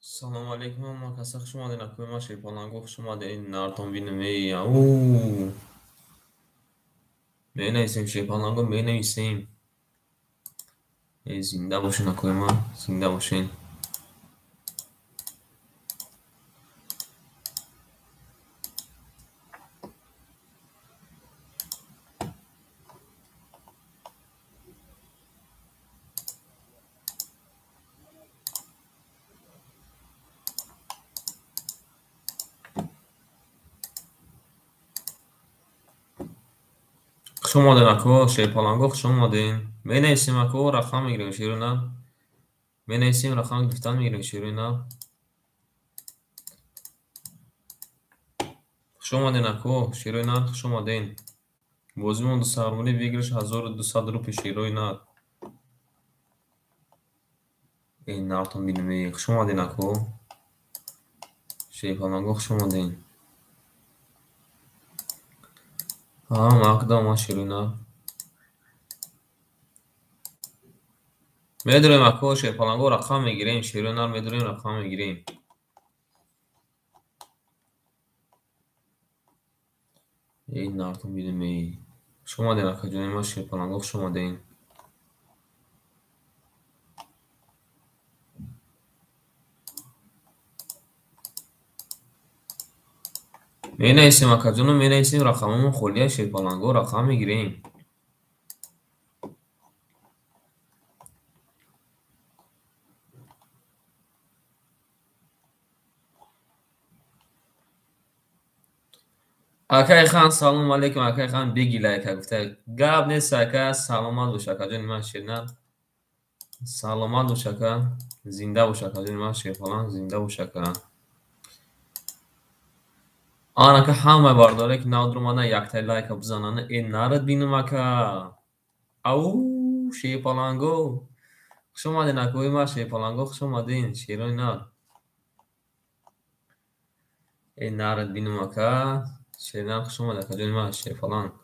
Салому алейкум, ҳама каса хуш омадед, акои ман Шерпаланго, хуш омадед, нартон бинем, эй, ау. Менависем Шерпаланго, менависем. Эй, зинда бошен, акои ман, зинда бошен. Хуш омадед, ако, Шерпаланго, хуш омадед. Менависем, ако, рақам мегирем, шерои нар. Менависем, рақам гирифтан мегирем, шерои нар. Хуш омадед, ако, шерои нар, хуш омадед. Бозимон 200 рубли, выигрыш 1200 рупий, шерои нар. Эй, нартон бинем, эй, хуш омадед, ако. Шерпаланго, хуш омадед. Ҳа, Магда омад, шерои нар. Медурем, ако, Шерпаланго, рақам мегирем, шерои нар, медурем, рақам мегирем. Эй, нартон бинем, эй. Хуш омадед, акаҷони ман, Шерпаланго, хуш омадед. Менависем, акаҷоно, менависем, рақамҳомон холия, Шерпаланго, рақам мегирем. Акай хан, салому алейкум, акай хан, беги лайка гуфта. Гап нест, ака, саломат бош, акаҷони ман, шернар. Саломат бош, ака, зинда бош, акаҷони ман, Шерпаланг, зинда бош, ака. Ан ака, ҳамаи бардоре ки нав дуромадан, яктай лайка бизананд. Э, нарад бинам, ака. Ау, Шерпаланго. Хуш омадед, акои ман, Шерпаланго, хуш омадед, шерои нар. Э, нарад бинам, ака. Шернар, хуш омадед, акаҷони ман, Шерпаланг.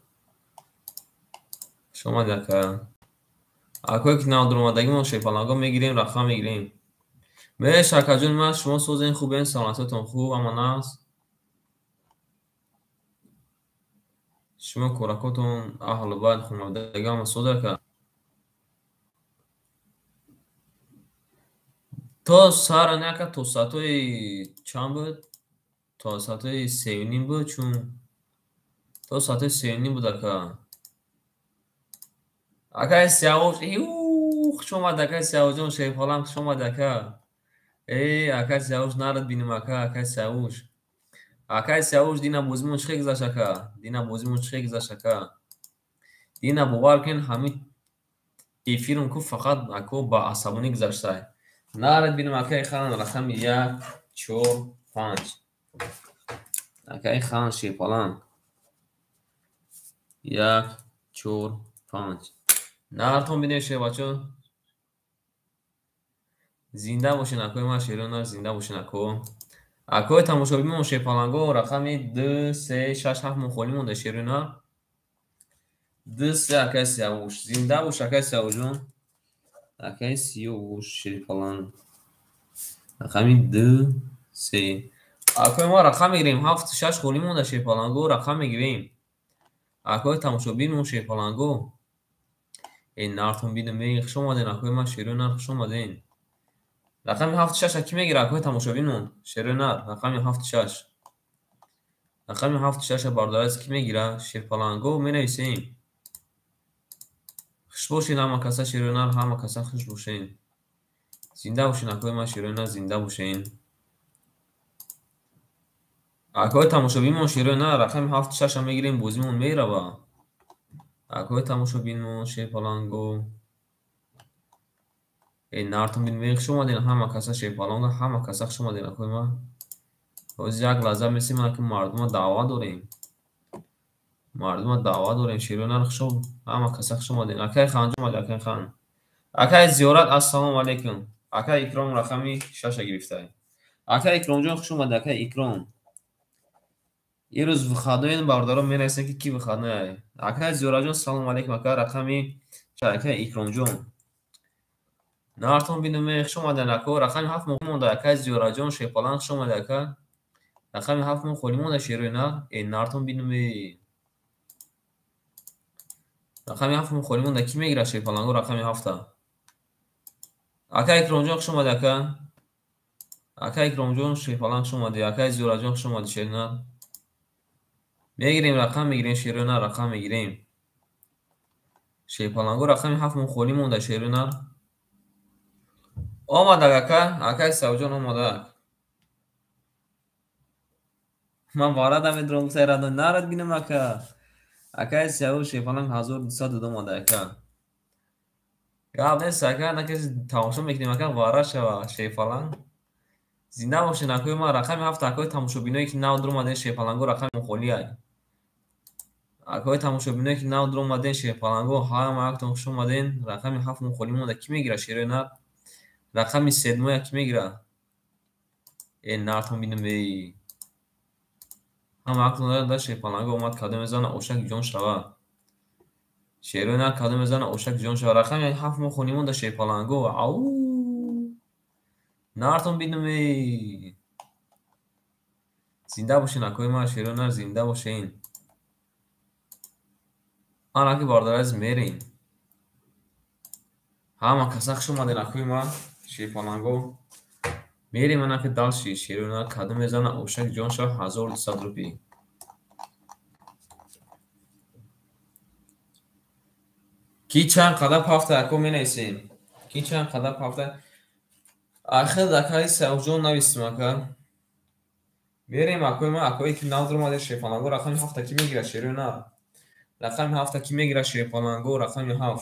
Хуш омадед, ака. Акое ки нав дуромадагимон, Шерпаланго, мегирем, рақам мегирем. Меш, акаҷони ман, шумо созен, хубен, саломатиятон хуб, ҳама наст. Шумо коракотон, аҳлу байт, хонаводагӣ ҳама соз, ака. То сара не, ака, то соатҳои чанд буд? То соатҳои 3:30 буд, чун то соатҳои 3:30 буд, ака. Акаи Сиёвуш, ю, хуш омад, акаи Сиёвушҷон, Шерпаланг, хуш омад, ака. Э, акаи Сиёвуш, нарад бинем, ака, акаи Сиёвуш. Акаи Сиёвуш, дина бозимон чӣ хел гузашт, ака? Дина бозимон чӣ хел гузашт, ака? Дина бовар кунед, ҳамин эфирм ку фақат ако ба асабонӣ гузаштай. Нарад бинем, акаи хан, рақами 1, 4, 5. Акаи хан, Шерпаланг. 1, 4, 5. Нартон бинем, шербачо. Зинда бошен, акои ман, шерои нар, зинда бошен, ако. Акои тамошобинмон, Шерпаланго, рақами 2, 3, 6, 7 мон холӣ монда, шерои нар. 2, 3, акаи Сиёвуш. Зинда бош, акаи Сиёвушҷон. Акаи Сиёвуш, Шерпаланг. Рақами 2, 3. Акои мо рақам мегирем, 7, 6 холӣ монда, Шерпаланго, рақам мегирем. Акои тамошобинмон, Шерпаланго. Э, нартон бинем, эй, хуш омадед, акои ман, шерои нар, хуш омадед. Рақами 7, 6 кӣ мегирад, акои тамошобинмон? Шерои нар, рақами 7, 6. Рақами 7, 6 бародараз кӣ мегирад? Шерпаланго, менависем. Хуш бошед, ҳама каса, шерои нар, ҳама каса хуш бошед. Зинда бошед, акои ман, шерои нар, зинда бошед. Акои тамошобинмон, шерои нар, рақами 7, 6 мегирем, бозимон мерава. Акои тамошобинмон, Шерпаланго. Э, нартон бинем, эй, хуш омадед, ҳама каса, Шерпаланго, ҳама каса хуш омадед, акои ман. Ҳозир як лаҳза месем, ки мардума даъват дорем. Мардума даъват дорем, шерои нар, хуш ҳама каса хуш омадед. Акаи Ханҷон омад, акаи хан. Акаи Зиёрат, ассалому алейкум. Акаи Икром рақами 6 гирифтай. Акаи Икромҷон, хуш омадед, акаи Икром. Ирӯз выходной бародарон, менависем ки ки выходной. Акаи Зиёратҷон, салому алейкум, ака, рақами акаи Икромҷон. Нартон бинуме, хуш омадед ако. Рақами 7 мо монда, акай Зиёраҷон Шерпаланг, хуш омадед ака. Рақами 7 мо холӣ монда, шерои нар. Э, нартон бинуме. Рақами 7 мо холӣ монда, кӣ мегирад Шерпаланго рақами 7-та? Ака Икромҷон, хуш омадед ака. Ака Икромҷон Шерпаланг, хуш омадед. Акай Зиёраҷон, хуш омадед, шерои нар. Мегирем, рақам мегирем, шерои нар, рақам мегирем. Шерпаланго рақами 7 мо холӣ монда, шерои нар. Омадак ака, акай Савҷон омадак. Ман варада медурам, гуфтай радон нарад бинам ака. Акай Савҷ Шерпаланг 1200 омада ака. Гап нест ака, на каси тамошо мекунем ака, вара шава Шерпаланг. Зинда бошед акои ман, рақами 7 акои тамошобиное ки нав дуромаден Шерпаланго рақами холӣ ай. Акои тамошобиное ки нав дуромаден Шерпаланго, ҳама яктон хуш омаден. Рақами 7 мо холӣ монда, кӣ мегирад шерои нар? Рақами седмоя кӣ мегирад? Э, нартон бинам эй. Ҳама яктон да Шерпаланго омад, кадом мезана ошак ҷон шава. Шерои нар кадом мезана ошак ҷон шава. Рақами 7 мо холӣ монда Шерпаланго. Ау! Нартон бинам эй. Зинда бошен акои ман, шерои нар, зинда бошен. Ана ки бародари азиз мерем. Ҳама каса хуш омаден акои ман, Шерпаланго. Мерем ана ки дальше шерои нар кадом мезана ошак ҷон шава 1200 рупий. Ки чанд қадам пафта ако менависем? Ки чанд қадам пафта? Ахир акаи Савҷон нависем ака. Мерем акои ман, акое ки нав дуромаде Шерпаланго рақами 7 кӣ мегирад шерои нар? Рақами 7 кӣ мегирад Шерпаланго рақами 7.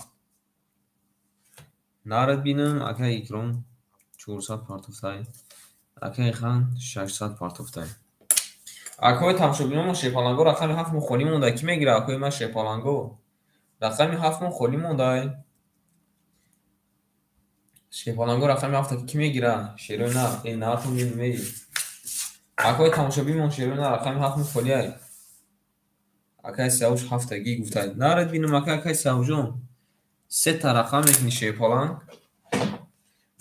Нарад бинам, акаи Икром 400 партофтай. Акаи Хан 600 партофтай. Акои тамошобиномо Шерпаланго рақами 7 мо холӣ монда, кӣ мегирад акои ман Шерпаланго? Рақами 7 мо холӣ мондай. Шерпаланго рақами 7 кӣ мегирад? Шерои нар. Э, нартон бинам эй. Акои тамошобинмон шерои нар рақами 7 мо холӣ ай. Акаи Савҷ 7-тагӣ гуфтай. Нарад бинам ака, акаи Савҷон. Сета рақам мекунӣ Шерпаланг.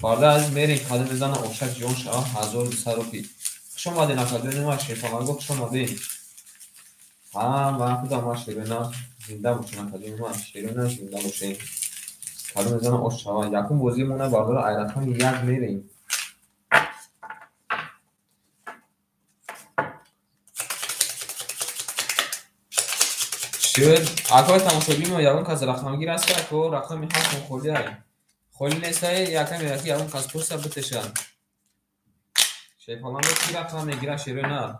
Бародари азиз мерем, кадом мезана ошак ҷон шава 1200 рупий. Хуш омаден акаҷони ман Шерпаланго, хуш омаден. Ҳама худам ман шерои нар, зинда бошен акаҷони ман, шерои нар зинда бошен. Кадом мезана ош шава. Якум бозии мо на бародаро, ай рақами 1 мерем. Шуд, акои тамошобин мо ягон кас рақамгир аст, ако рақами 7 мо холӣ ай. Холӣ нестай, якам яки ягон кас пурса битеша. Шерпаланго кӣ рақам мегирад шерои нар?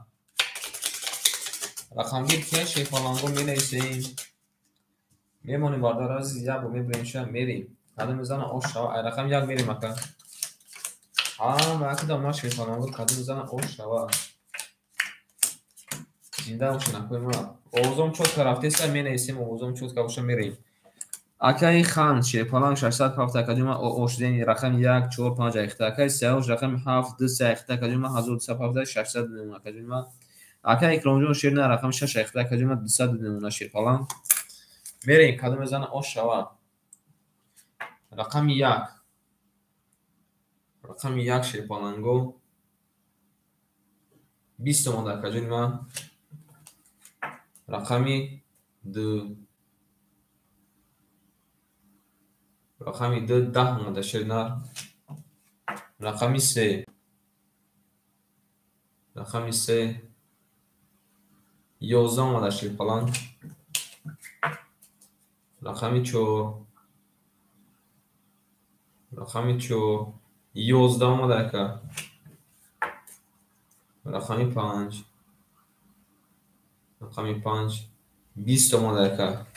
Рақамгир кия Шерпаланго менависем. Мемонем бародари азиз, як бор мебурем ша, мерем. Кадом мезана ош шава, ай рақами 1 мерем ака. Ҳама якудам ман Шерпаланго кадом мезана ош шава. Зинда бошен акои ман. Овозом чётко рафтеса, менависем, овозом чётко боша мерем. Акаи Хан Шерпаланг 600 пафта, акаҷони ман ошдени рақами 1 4 5 айхта. Акаи Сиёвуш рақами 7 2 3 айхта, акаҷони ман 1200 пафта, 600 мемона акаҷони ман. Акаи Икромҷон шер на рақами 6 айхта, акаҷони ман 200 мемона Шерпаланг. Мерем, кадом мезана ош шава. Рақами 1. Рақами 1 Шерпаланго. 20 омада акаҷони ман. Рақами 2. Рақами 2 10 омада шер нар. Рақами 3. Рақами 3 11 омада Шерпаланг. Рақами 4. Рақами 4 11 омада ака. Рақами 5. Рақами 5 20 омада ака.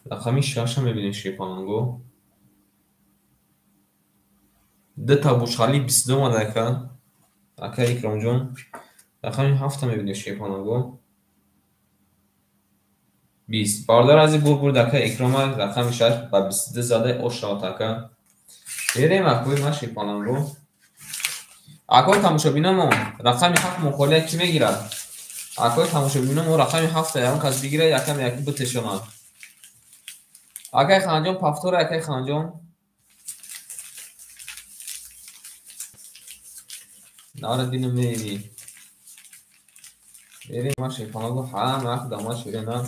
Рақами 6 мебинем Шерпаланго. Дута бушхали 22 омада ака. Ака Икромҷон. Рақами 7 мебинем Шерпаланго. 20. Бародари азиз бур бурд ака Икрома рақами 6 ба 22 зада ош шавад ака. Берем акои ман Шерпаланго. Акои тамошобинамон рақами 7 мо холия кӣ мегирад? Акои тамошобинамон рақами 7 ягон кас бигирад, якам яки битешонад. Акай Ханҷон, пафтора акай Ханҷон. Нара бинам мери. Мерим ма шерпаланго ҳама ак дамад шерои нар.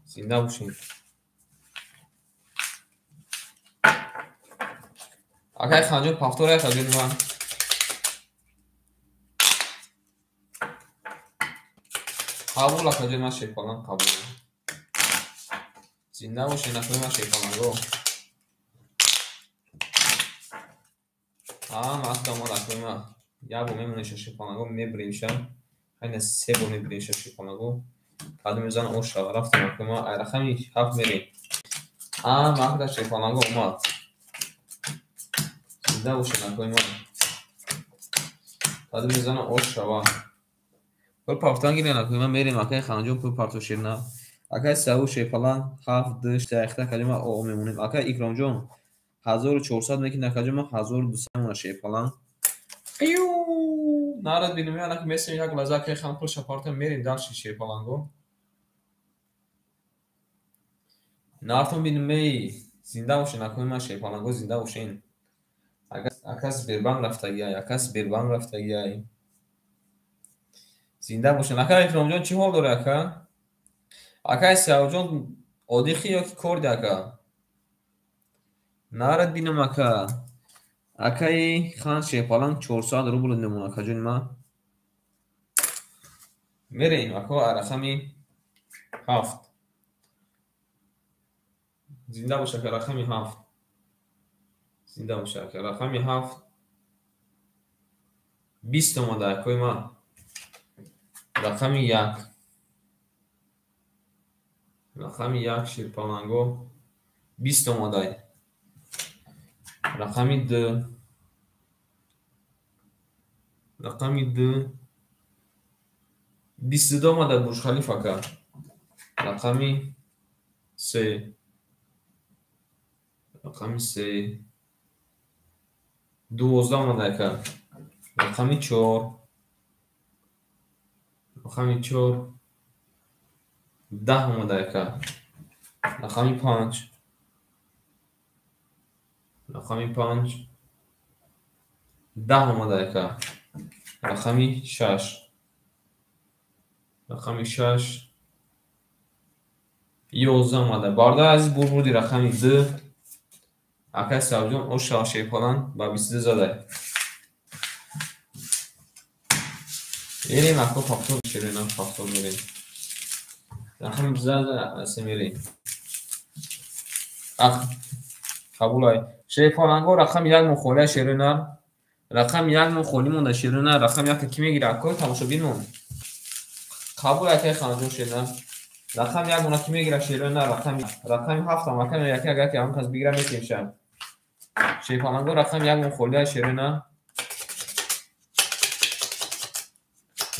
Зинда бошед. Акай Ханҷон повтор акаҷони ман. Қабул акаҷони ман шерпаланг қабул. Зинда бошед акои ман шерпаланго. Ҳама ак дамад акои ман. Як бор мемонеша шерпаланго мебиремша. Айна се бор мебиремша шерпаланго. Кадом мезанам ош шава. Рафтем акои ман. Ай рақами 7 мерем. Ҳама ак да шерпаланго омад. Зинда бошед акои ман. Кадом мезанам ош шава. Пул партан гирен акои ман мерем акаи Ханҷон пул парто шерна. Акаи Саву шерпаланг 7 2 3 ахта акаҷон ман о мемонем. Акаи Икромҷон 1400 мекунад акаҷон ман 1200 мемонад шерпаланг. Ию нарад бинем яна ки месем як лаҳза акаи хан пул шапарта мерем дальше шерпаланго. Нартон бинем эй зинда бошен акои ман шерпаланго зинда бошен. Ака Сбербанк рафтагиай, ака Сбербанк рафтагиай. Зинда бошен. Ака Икромҷон чӣ ҳол дорӣ ака? Акаи Сиёвҷон одихӣ ё ки корди ака? Нарад бинам ака. Акаи хан шерпаланг 400 рубл мемонад акаҷони ман. Мерем ако рақами 7. Зинда бош ака рақами 7. Зинда бош ака рақами 7. 20 омада акои ман. Рақами 1. Рақами 1 шерпаланго 20 омадай. Рақами 2. Рақами 2. 22 омада Бурҷхалиф ака. Рақами 3. Рақами 3. 12 омада ака. Рақами 4. Рақами 4. 10 омада ака. Рақами 5. Рақами 5. 10 омада ака. Рақами 6. Рақами 6. 11 омада. Бародари азиз бурбурди рақами 2. Акаи Савҷон ош шава шерпаланг ба 22 задай. Мерем ако повтор шерена повтор мерем. Рақами 2 се мерем. Ах қабулай. Шерпаланго рақами 1 мухолия шерена. Рақами 1 мухоли монда шерена. Рақами 1 ки мегира акои тамошобинмон? Қабул акаи Ханҷон шерена. Рақами 1 мона ки мегира шерена. Рақами 7 ам акаи яке агар ки ҳам кас бигира метемша. Шерпаланго рақами 1 мухолия шерена.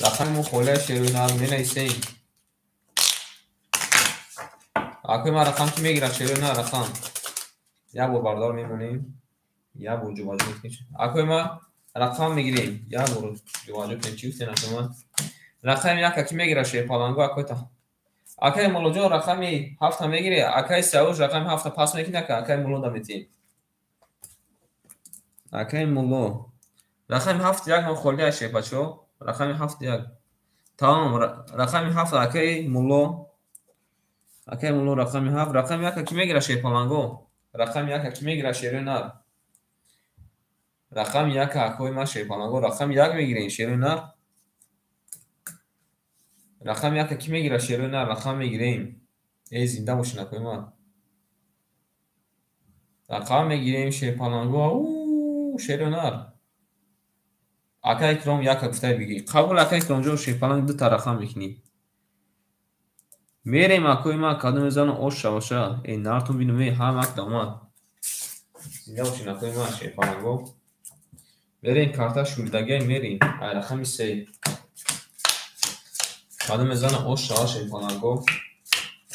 Рақами мухолия шерена менависем. Акои ман рақам ки мегира шерена рақам. Як бор бардор мемонем. Як бор ҷобаҷо мекунем. Акои ман рақам мегирем. Як бор ҷобаҷо кунем. Чӣ гуфтем акои ман? Рақами 1 ки мегира шерпаланго акои та. Акаи Муллоҷон рақами 7 мегире. Акаи Сиёвуш рақами 7 пас мекунад ака. Акаи Мулло да метиҳем. Акаи Мулло. Рақами 7 1 мо холия шерпачо. Рақами 7 1. Тамом. Рақами 7 акаи Мулло. Акаи Мулло рақами 7. Рақами 1 ки мегира шерпаланго? Рақами 1 ки мегира шерои нар? Рақами 1 акои ман шерпаланго. Рақами 1 мегирем шерои нар. Рақами 1 ки мегира шерои нар? Рақам мегирем. Эй зинда бошед акои ман. Рақам мегирем шерпаланго. Уу шерои нар. Акаи Икром 1 гуфтай бигир. Қабул акаи Икромҷон шерпаланг 2 та рақам мекунӣ. Мерем акои ман кадом мезанам ош шаваша. Эй нартон бинам эй ҳама ак дамад. Зинда бошед акои ман шерпаланго. Мерем карта шуридагиай мерем. Ай рақами 3. Кадом мезанам ош шава шерпаланго.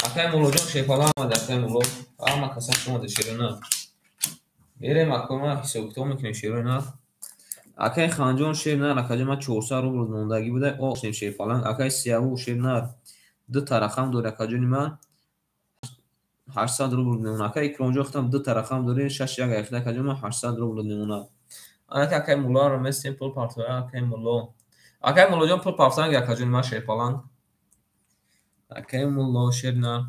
Акаи Муллоҷон шерпаланг омада акаи Мулло. Ҳама касан шумода шерои нар. Мерем акои ман ҳисоб китоб мекунем шерои нар. Акаи Ханҷон шер нар акаҷон ман 400 рубл мондагӣ буда. О шерпаланг. Акаи Сиёву шер нар. 2 та рақам дорӣ акаҷони ман. 800 рубл мемонад. Акаи Икромҷон худам 2 та рақам дорӣ 6 1 акаҷон ман 800 рубл мемонад. Анака акай муллоро местем пул партоя, акай мулло. Акай муллоҷон пул партоянг, акаҷони ман шерпаланг. Акай мулло шернар.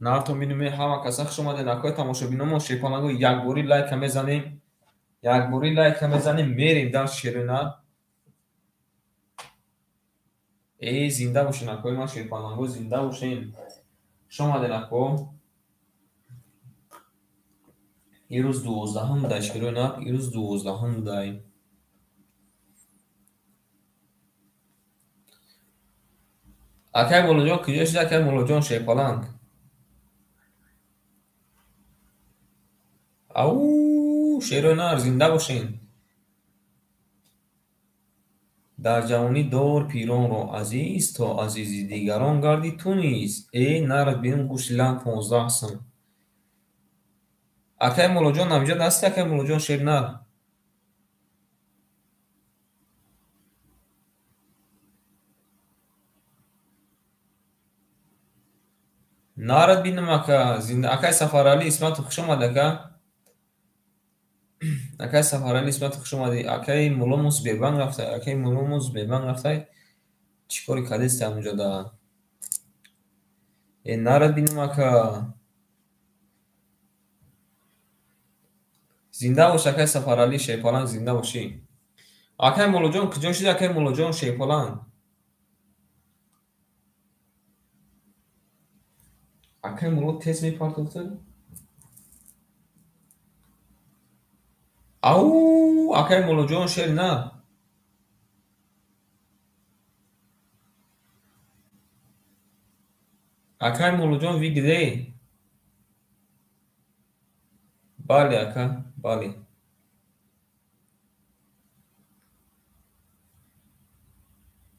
Нартон бинуме, ҳама каса хуш омадед, акои тамошобиномо шерпаланго, якбори лайка мезанем. Якбори лайка мезанем, мерем дар шеринар. Эй, зинда бошен, акои ман шерпаланго, зинда бошен. Хуш омадед, ако. Ирӯз 12-ум будай, шеринар, ирӯз 12-ум будай. Акай Муллоҷон куҷо шуд, акай Муллоҷон шерпаланг? Ау, шеринар, зинда бошен. Дар ҷавонӣ дор пиронро азиз, то азизи дигарон гардӣ ту низ. Э, нарад бинам гӯшти лам 15 сум. Акай Муллоҷон ҳамҷо ҳасти, акай Муллоҷон шеринар? Нарад бинам, ака, зинда. Акай Сафаралӣ Исматов, хуш омад, ака. Акай Сафаралӣ Исматов, хуш омадӣ. Акай Мулломо Сбербанк рафтай, акай Мулломо Сбербанк рафтай. Чӣ кори кардест ҳамонҷода? Э, нарад бинам, ака. Зинда бош, акай Сафаралӣ шерпаланг, зинда бошӣ. Акай Муллоҷон куҷо шуд, акай Муллоҷон шерпаланг? Акай Мулло тез мепартофта? Ау, акай Муллоҷон шер на. Акай Муллоҷон, вы где? Бале, ака, бале.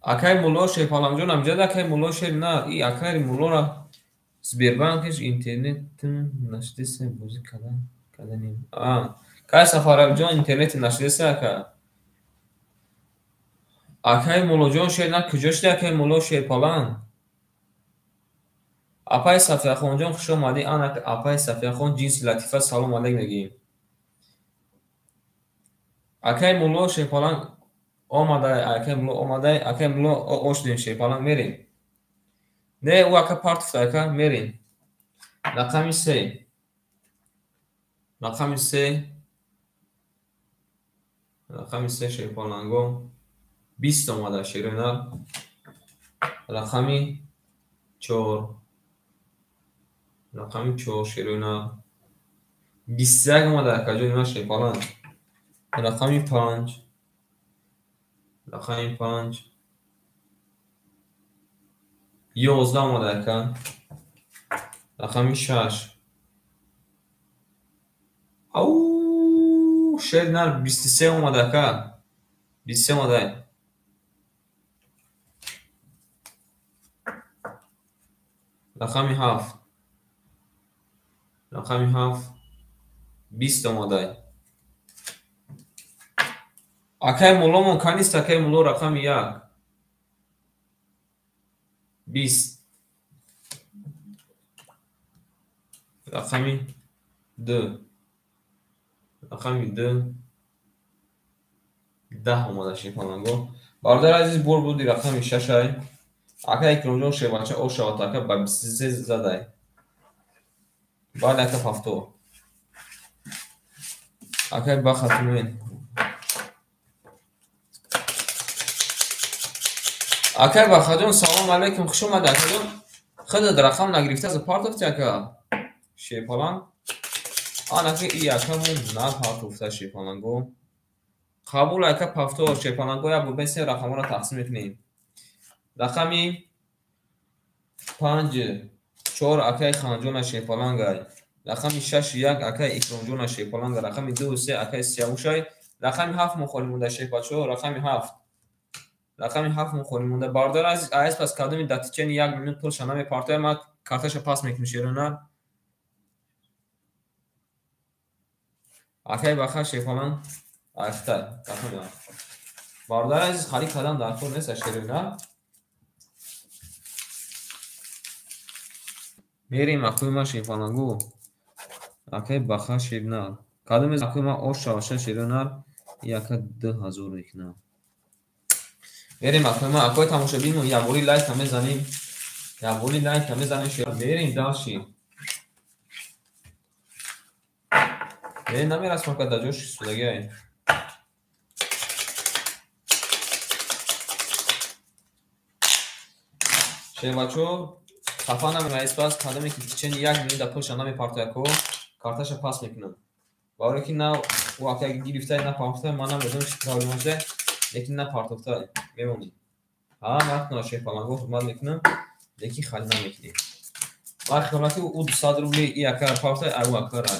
Акай Мулло шерпалангҷон ҳамҷода, акай Мулло шер на. И акай Муллора Сбербанкиш интернетм нашдеса, бозӣ карданем. А, кай Сафаралиҷон интернети нашдеса, ака? Акай Муллоҷон шер на, куҷо шуди, акай Мулло шерпаланг? Апай Сафияхонҷон, хуш омадӣ. Ана апай Сафияхон, ҷинси латифа, салом алейк мегӯем. Акай Мулло шерпаланг омадай, акай Мулло омадай, акай Мулло ошдем шерпаланг, мерем. Не, ӯ ака партофта, ака, мерем. Рақами 3. Рақами 3. Рақами 3 шерпаланго. 20 омада шеринар. Рақами 4. Рақами 4 шеринар. 21 омада, акаҷони ман шерпаланг. Рақами 5. Рақами 5. 11 омада, ака. Рақами 6. Ау, шеринар 23 омада, ака. 23 омада. Рақами 7. Рақами 7. 20 омада. Акай Мулломон канист, акай Мулло рақами 1. 20. Рақами 2. Рақами 2. 10 омада шерпаланго. Бародари азиз, бор буди рақами 6 ай. Акай Икромҷон шербача о шавад, ака ба 23 задай. Бале, ака пафто. Акай Бахатумен. Акай Бахаҷон, салом алейкум, хуш омадӣ, акаҷон. Худат рақам нагирифта за партофти, ака шерпаланг. Анаки и акамон напартофта шерпаланго. Қабул, ака пафто шерпаланго, як бор бесе рақамҳоро тақсим мекунем. Рақами 5 4 акай Ханҷона шерпалангай. Рақами 6 1 акай Икромҷона шерпаланга. Рақами 2 3 акай Сиявушай. Рақами 7 мо холӣ монда шерпачо, рақами 7. Рақами 7 мо холӣ монда. Бародар азиз, айс пас кадоми дар течени 1 минут пулша намепартоям, ман карташа пас мекунам шеринар. Акай Баха шерпаланг айфтай, рақами 7. Бародар азиз, харид кардан дар кор нест шеринар. Мерем акои ман шерпалангу. Акай Баха шеринар. Кадом акои ман ош шаваша шерои нар яка 2000 мекунам. Мерем акои ман, акои тамошобин, якбори лайка мезанем. Якбори лайка мезанем шеро. Мерем дальше. Э, намерасам ка дар ҷош истодагиай. Шербачо хафа намераис пас кадоме ки течени як минута пулша намепартояко карташа пас мекунам. Барое ки на ӯ ака гирифтай на партофтай, ман намедонам чӣ проблема шуда, лекин на партофтай мемонӣ. Ҳа, вақт шерпаланго ҳурмат мекунам, лекин хали намекунем. Ман хиёл ки ӯ 200 рубли и акара партофтай, ай ӯ акара.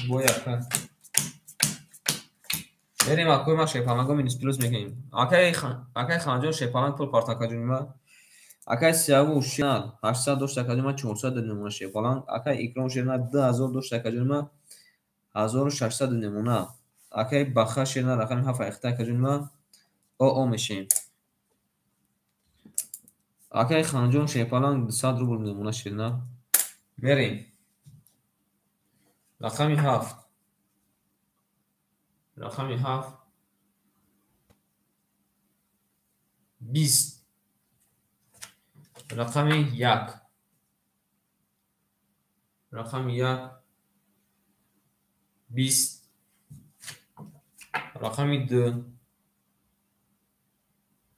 Бо яка. Мерем акои ман шерпаланго минус плюс мекунем. Акаи Ханҷон шерпаланг пул парт акаҷони ман. Акаи Сияву шернар 800 дошт акаҷони ман 400 немона шерпаланг. Акаи Икром шернар 2000 дошт акаҷони ман 1600 немона. Акаи Баха шернар рақами 7 айхта акаҷони ман ОО мешем. Акаи Ханҷон шерпаланг 200 рубл немона шернар. Мерем. Рақами 7. Рақами 7. 20. Рақами 1. Рақами 1. 20. Рақами 2.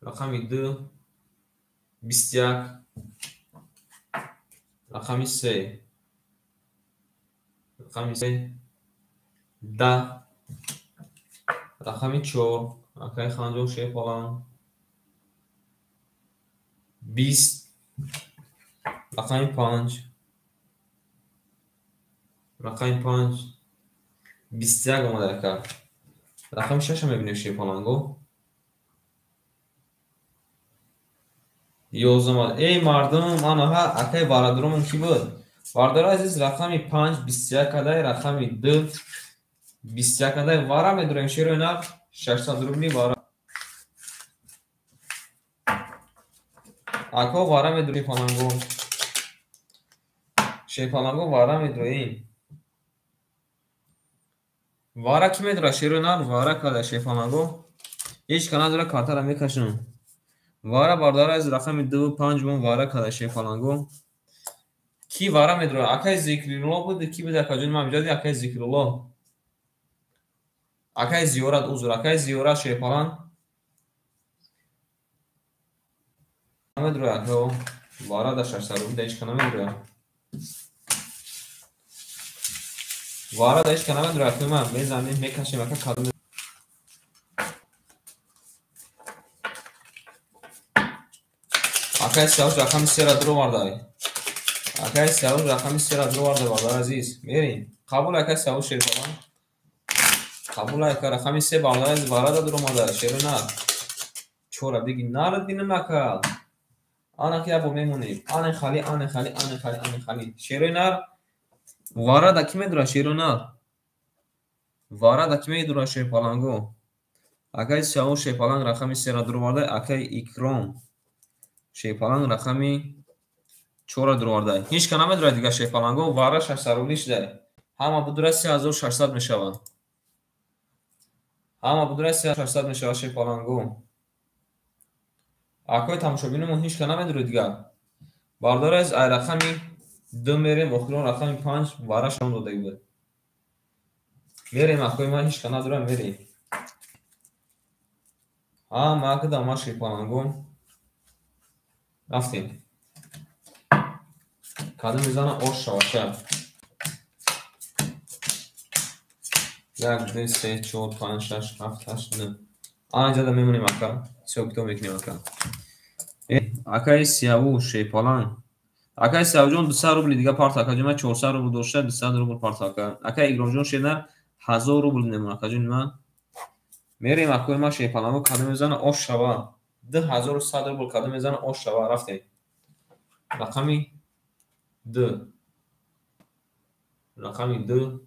Рақами 2. 21. Рақами 3. Рақами 3. 10. Рақами 4. Акаи Ханҷон шерпаланг. 20. Рақами 5. Рақами 5. 21 омада ака. Рақами 6 мебинем шерпаланго. 11 омад. Эй мардум, анаҳа акаи бародаромон кӣ буд? Бародари азиз, рақами 5 21 кадай, рақами 2 21 кадай. Вара медурем шерои нар 600 рубли вара. Ако вара медурем паланго. Шерпаланго вара медуроем. Вара кӣ медура шерои нар? Вара кадай шерпаланго. Ҳеҷ ка надора, картара мекашам. Вара бародари азиз, рақами 2 5 мон вара кадай шерпаланго. Кӣ вара медура? Акаи Зикрулло буд, кӣ буд акаҷони ман? Биҷоди акаи Зикрулло. Акаи Зиёрат, узр, акаи Зиёрат шерпаланг. Намедура ака, вара да 600 рубли да ҳеҷ ка намедура. Вара да ҳеҷ ка намедура ака, ман мезанем, мекашем ака кадом. Акаи Сиёвуш рақами 3-ра дуровардай. Акаи Сиёвуш рақами 3-ра дуровардай, бародари азиз. Мерем. Қабул акаи Сиёвуш шерпаланг. Қабул ака рақами 3 бародари азиз вара да дуромада. Шерои нар. Чора биги нарад бинам ака. Ана ки ябо мемонем. Ане хали, ане хали, ане хали, ане хали. Шерои нар вара да кӣ медура шерои нар? Вара да кӣ медура шерпаланго? Акаи Сиёвуш шерпаланг рақами 3-ра дуровардай, акаи Икром шерпаланг рақами 4-ра дуровардай. Ҳеҷ ка намедурад дигар шерпаланго, вара 600 рубли шудай. Ҳама будура 3600 мешавад. Ҳама будура 3600 мешавад шерпаланго. Акои тамошобинумон ҳеҷ ка намедурад дигар. Бародари азиз, ай рақами 2 мерем, охирон рақами 5 вара шон додагӣ буд. Мерем акои ман ҳеҷ ка надурам, мерем. Ҳама акда ма шерпаланго. Рафтем. Кадом мезана ош шаваша. 1 2 3 4 5 6 7 8 9. Ана ҷада мемонем ака. Ҳисоб китоб мекунем ака. Акаи Сиявуш шерпаланг. Акаи Сиявуҷон 200 рубли дига парт акаҷон ман 400 рубл дошта 200 рубл парт ака. Акаи Икромҷон шернар 1000 рубл немон акаҷони ман. Мерем акои ман шерпаланго кадом мезана ош шава. 2100 рубл кадом мезана ош шава. Рафтем. Рақами 2. Рақами 2.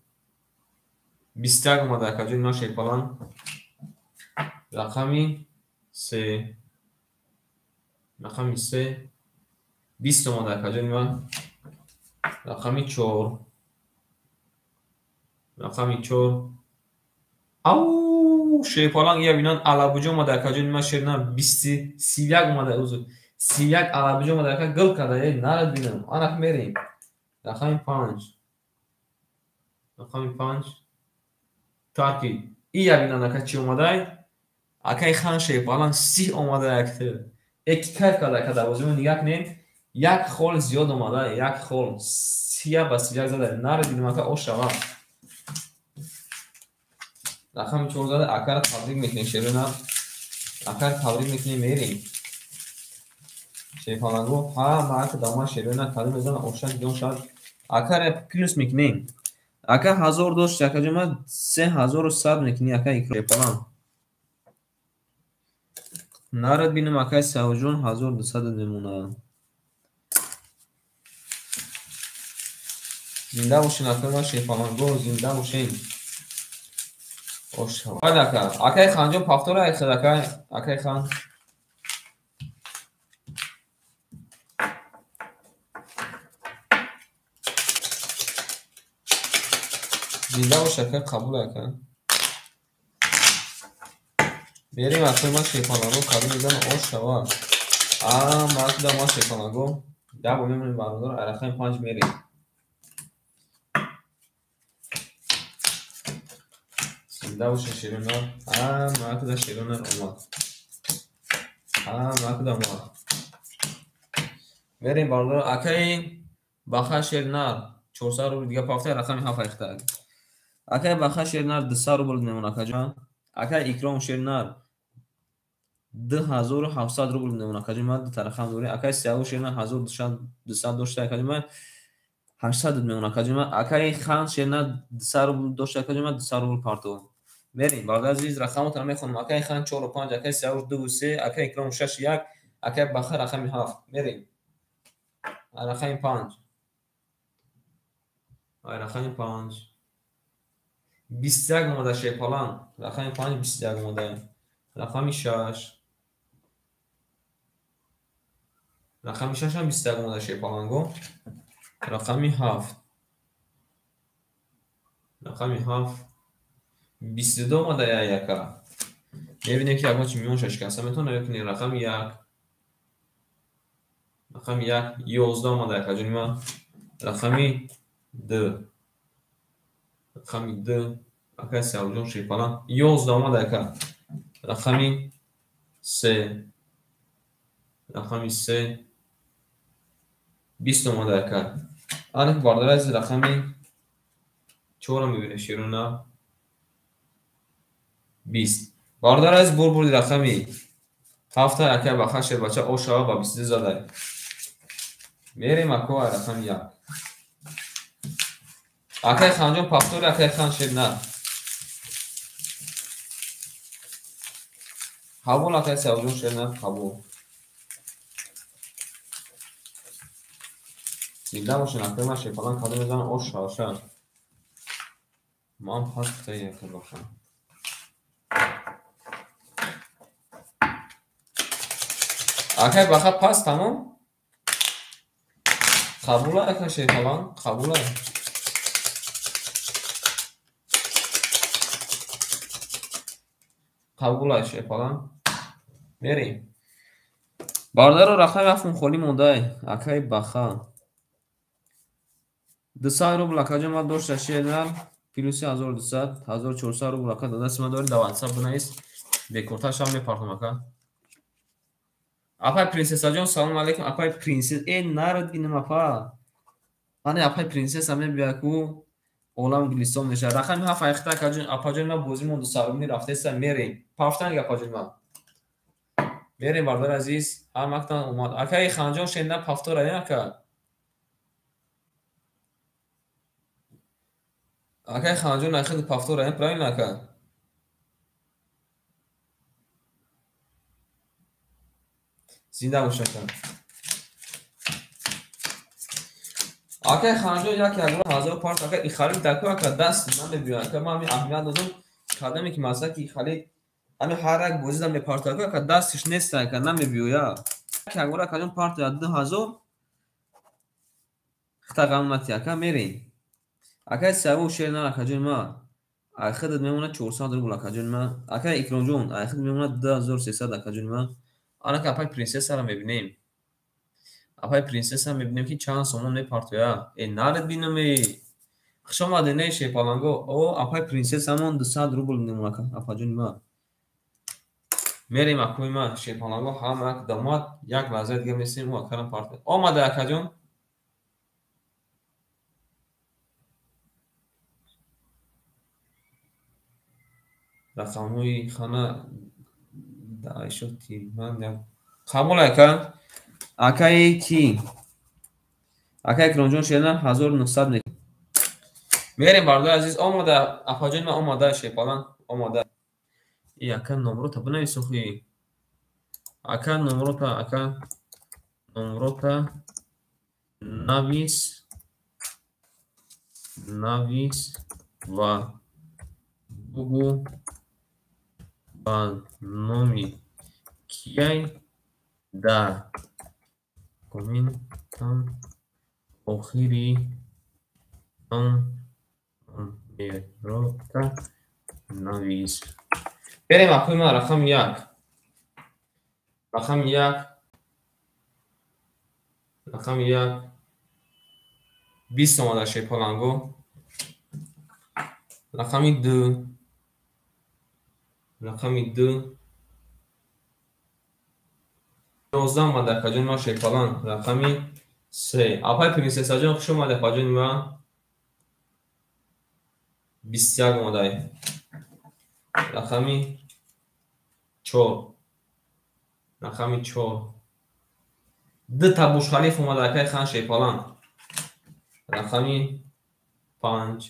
21 омада акаҷони ман шерпаланг. Рақами 3. Рақами 3. 20 омада акаҷони ман. Рақами 4. Рақами 4. Ау, шерпаланг я бинан алабуҷо омада акаҷони ман шерна 31 омада узр. 31 алабуҷо омада ака гил карда, эй нарад бинам. Анак мерем. Рақами 5. Рақами 5. Тарки. И я бинан ака чӣ омадай? Акаи хан шерпаланг 30 омада якта. Эки кайф карда ака дарвозамо нигаҳ кунед. Як хол зиёд омада, як хол. 30 ба 31 зада. Нарад бинам ака ош шава. Рақами 4 зада акара табрик мекунем шерона. Акара табрик мекунем мерем. Шерпаланго ҳа маак дама шерона кадом мезана ошак ҷон шад. Акара плюс мекунем. Ака 1000 дошт, ака ҷома 3100 мекунӣ ака шерпаланг. Нарад бинам акай Савҷон 1200 мемонад. Зинда бошин акай ма шерпаланго, зинда бошин. Ош ака. Акай Ханҷон пафтора айхад акай, акай хан. Зинда бош ака, қабул ака. Мерем акай ма шерпаланго, кадом мезана ош шава. А, ма куда ма шерпаланго. Да бо мемонем бародар, рақами 5 мерем. Зинда бошин шерона. А, ма куда шерона омад. А, ма куда омад. Мерем бародар, акай Баха шернар 400 рубл дига пафта рақами 7 айхта. Акай Баха шернар 200 рубл мемон акаҷон. Акай Икром шернар 2700 рубл мемон акаҷон. Ман ду рақам дорем. Акай Сияву шернар 1200 дошта акаҷон. Ман 800 мемон акаҷон. Акай Хан шернар 200 рубл дошта акаҷон. Ман 200 рубл партов. Мерем бародар азиз, рақамотро мехонам. Акай Хан 4 5, акай Сиявуш 2 3, акай Икром 6 1, акай Баха рақами 7. Мерем. Рақами 5. Рақами 5. 21 омада шерпаланг. Рақами 5 21 омада. Рақами 6. Рақами 6 ҳам 21 омада шерпаланго. Рақами 7. Рақами 7 22 омада яка. Мебинем ки ягон чи миёнша шикаста метавонад ё ки не. Рақами 1. Рақами 1 11 омада якаҷони ман. Рақами 2. Рақами 2 акай Савҷон шерпаланг 11 омада яка. Рақами 3. Рақами 3 20 омада яка. Ана бародар азиз рақами 4 мебинем шерона. 20. Бародар азиз бурди рақами 7 акай Баха шербача ошава ба 22 зада. Мерем ако рақами 1. Акай Ханҷон пафтори, акай Хан шернар. Қабул акай Савҷон шернар, қабул. Зинда бошин акай ман шерпаланг кадом мезанам ош шаваша. Ман пас кутаи акай бошам. Акай Баха пас тамом? Қабула акай шерпаланг, қабула. Қабула шерпаланг. Мерем. Бародаро рақами 7 холӣ мондай. Акай Баха. 200 рубл акаҷон ман дошта шернар плюси 1200, 1400 рубл ака дадасти ман дорем дар WhatsApp бинавис. Бекортар шав мепартам ака. Апай принсессаҷон салом алейкум. Апай принсесс, э нарад бинам апа. Ане апай принсесса мебия ку олам гулистон мешавад. Рақами 7 айхта акаҷон, апаҷон ман бозӣ монду сарумӣ рафтеса мерем. Пафтанг апаҷон ман. Мерем бародар азиз, ҳамактан омад. Акаи Ханҷон шенда пафтора ака. Акаи Ханҷон айхид пафтора, правильно ака? Зинда бош ака. Акаи Ханҷон як ягона 1000 парт ака ихалид даку ака даст намебиёяд. Ака ман ҳамин аҳамият додам, кадаме ки масалан ки ихалид ҳамин ҳар як бозида мепартояд ака дастиш нест ака намебиёяд. Як ягона акаҷон партояд 2000 хита ғам натӣ ака мерем. Акай Сиявуш шернар акаҷони ма, айхидат мемонад 400 рубл акаҷони ма. Акай Икромҷон, айхид мемонад 2300 акаҷони ма. Анака апай принсессаро мебинем. Апай принсесса мебинем, ки чанд сомон мепартоя. Э, наред бинам э. Хуш омадед, не шерпаланго. О, апай принсессамон 200 рубл мемонад апаҷони ма. Мерем акои ма шерпаланго, ҳама як дамад, як лаҳза дига месем, ӯ акарам партоя. Омада акаҷон. Рақамҳои хана даишоти ман як қабул ака. Акаи ки? Акаи Икромҷон шернар 1900 мек. Мерем бардои азиз, омада апаҷони ман, омада шерпаланг, омада. И ака номрота бинавис охи. Ака номрота, ака номрота навис, навис ва бугӯ ба номи кияй дар комментам охири номерота навис. Берем акои ман рақами як. Рақами як. Рақами як. 20 омада шерпаланго. Рақами ду. Рақами ду. 11 омада акаҷони ман шерпаланг. Рақами се. Апай принсессаҷон, хуш омадед апаҷони ман. 21 омадай. Рақами чор. Рақами чор. Ду та Бурҷ-Халиф омада акаи хан шерпаланг. Рақами панҷ.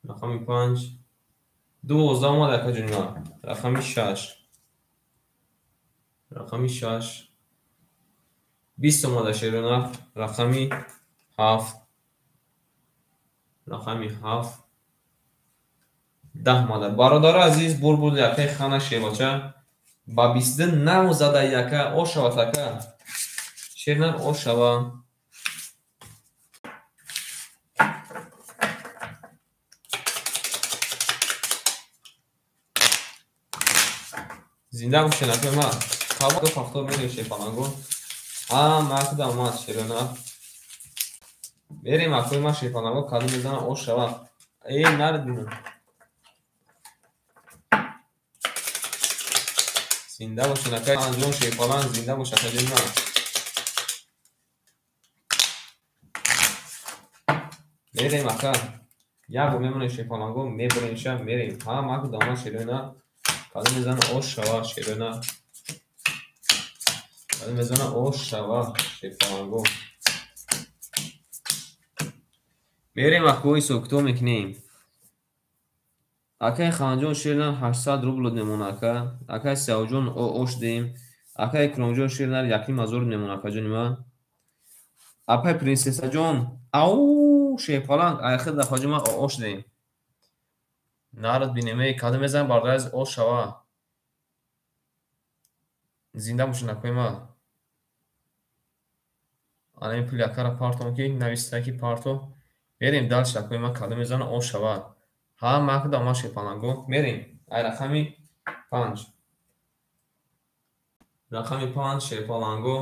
Рақами панҷ. 12 омада акаҷони ман. Рақами шаш. Рақами шаш. 20 омада шерона. Рақами ҳафт. Рақами ҳафт. 10 омада. Бародари азиз, бурбуд якаи хана шербача. Ба 22 нав зада яка ошавад ака. Шернар ошава. Зинда бошед акои ман. Қабул пахтор мерем шерпаланго. Ҳама акда омад шерона. Мерем акои ман шерпаланго, кадом мезанам ошава. Э, наред бинам. Зинда бошед акаи Анҷон шерпаланг, зинда бош акаҷони ман. Мерем ака. Як бор мемонем шерпаланго, мебурем ша, мерем. Ҳама акда омад шерона. Кадом мезана ош шава шерона. Кадом мезана ош шава шерпаланго. Мерем акои сокто мекунем. Акаи Ханҷон шернар 800 рубл мемонад ака. Акаи Сиявҷон ош дем. Акаи Икромҷон шернар 1500 мемонад акаҷони ман. Апай принсессаҷон, ау шерпаланг, айхид акаҷони ман ош дем. Нарад бинем, эй, кадом мезанам бародари азиз ош шава. Зинда бошед акои ман. Ана ин пули акара партом ки нависта ки парто. Мерем дальше акои ман, кадом мезанам ош шава. Ҳама акда омад шерпаланго. Мерем. Ай рақами панҷ. Рақами панҷ шерпаланго.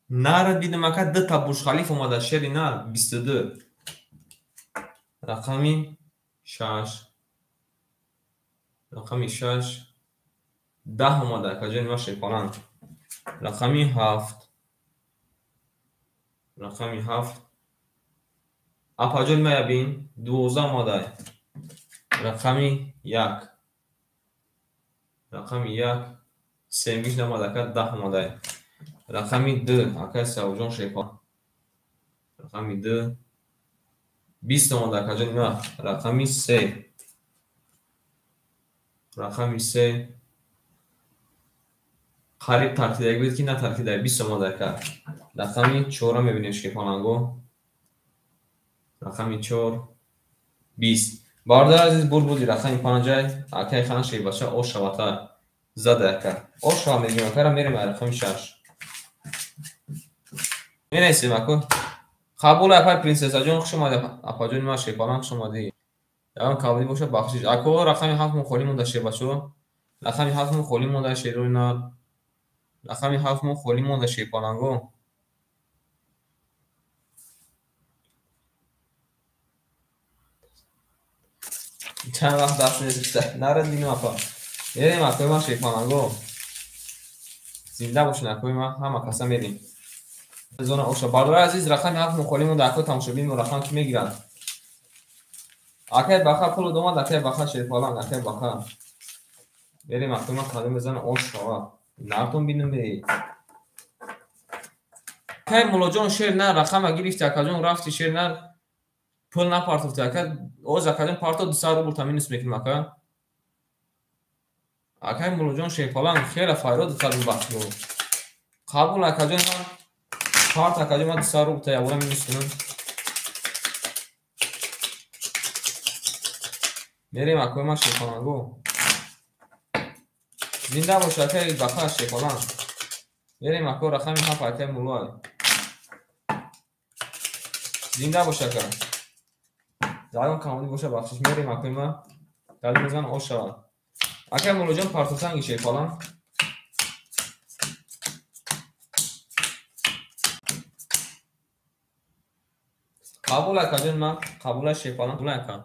Нарад бидам ака, ду та Бурҷ-Халиф омада шери нар 22. Рақами шаш. Рақами шаш. 10 омада акаҷони ман шерпаланг. Рақами ҳафт. Рақами ҳафт. Апаҷони ман ябин, 12 омада. Рақами як. Рақами як. Семгиш намада ака, 10 омада. Рақами ду, акаи Сиявҷон шерпаланг. Рақами ду. 20 омада акаҷони ман. Рақами се. Рақами се. Қариб таркидаги буд ки натаркида, 20 омада ака. Рақами чора мебинем шерпаланго. Рақами чор. 20. Бародари азиз, бурбуди рақами панҷай, акаи хан шербача ош шавата зада ака. Ош шава мегӯем акара, мерем ай рақами шаш. Менависем ако. Қабул апай принсессаҷон, хуш омадӣ, апаҷони ман шерпаланг, хуш омадӣ. Ягон кабудӣ бошад, бахшиш. Ако рақами ҳафтмон холӣ монда, шербачо. Рақами ҳафтмон холӣ монда, шерои нар. Рақами ҳафтмон холӣ монда, шерпаланго. Чанд вақт даст нест, нарад бинем апа. Мерем акои ман шерпаланго. Зинда бошед акои ман, ҳама каса мерем. Зона оша. Бародари азиз, рақами ҳафтмон холӣ монда, акои тамошобин мо рақам ки мегиранд? Акай баха пул омад, акай баха шерпаланг, акай баха. Мерем акои ман кадом мезана ош шава. Нартон бинем. Акай Муллоҷон шер нар, рақама гирифти, акаҷон рафти шер нар. Пул напартофти, ака. Оз акаҷон парто 200 рубл та минус мекунем, ака. Акай Муллоҷон шерпаланг хеле файрод кардем бахтро. Қабул акаҷон ман парт акаҷон ман 200 рубл та ябора минус кунам. Мерем акои ман шерпаланго. Зинда бош акай баха шерпаланг. Мерем ако рақами ҳафт акай Муллоай. Зинда бош ака. Ягон камонӣ боша бахшиш. Мерем акои ман. Кадом мезан ош шавад. Акай Муллоҷон партофтанги шерпаланг. Қабул акаҷон ман, қабула шерпаланг, қабул ака.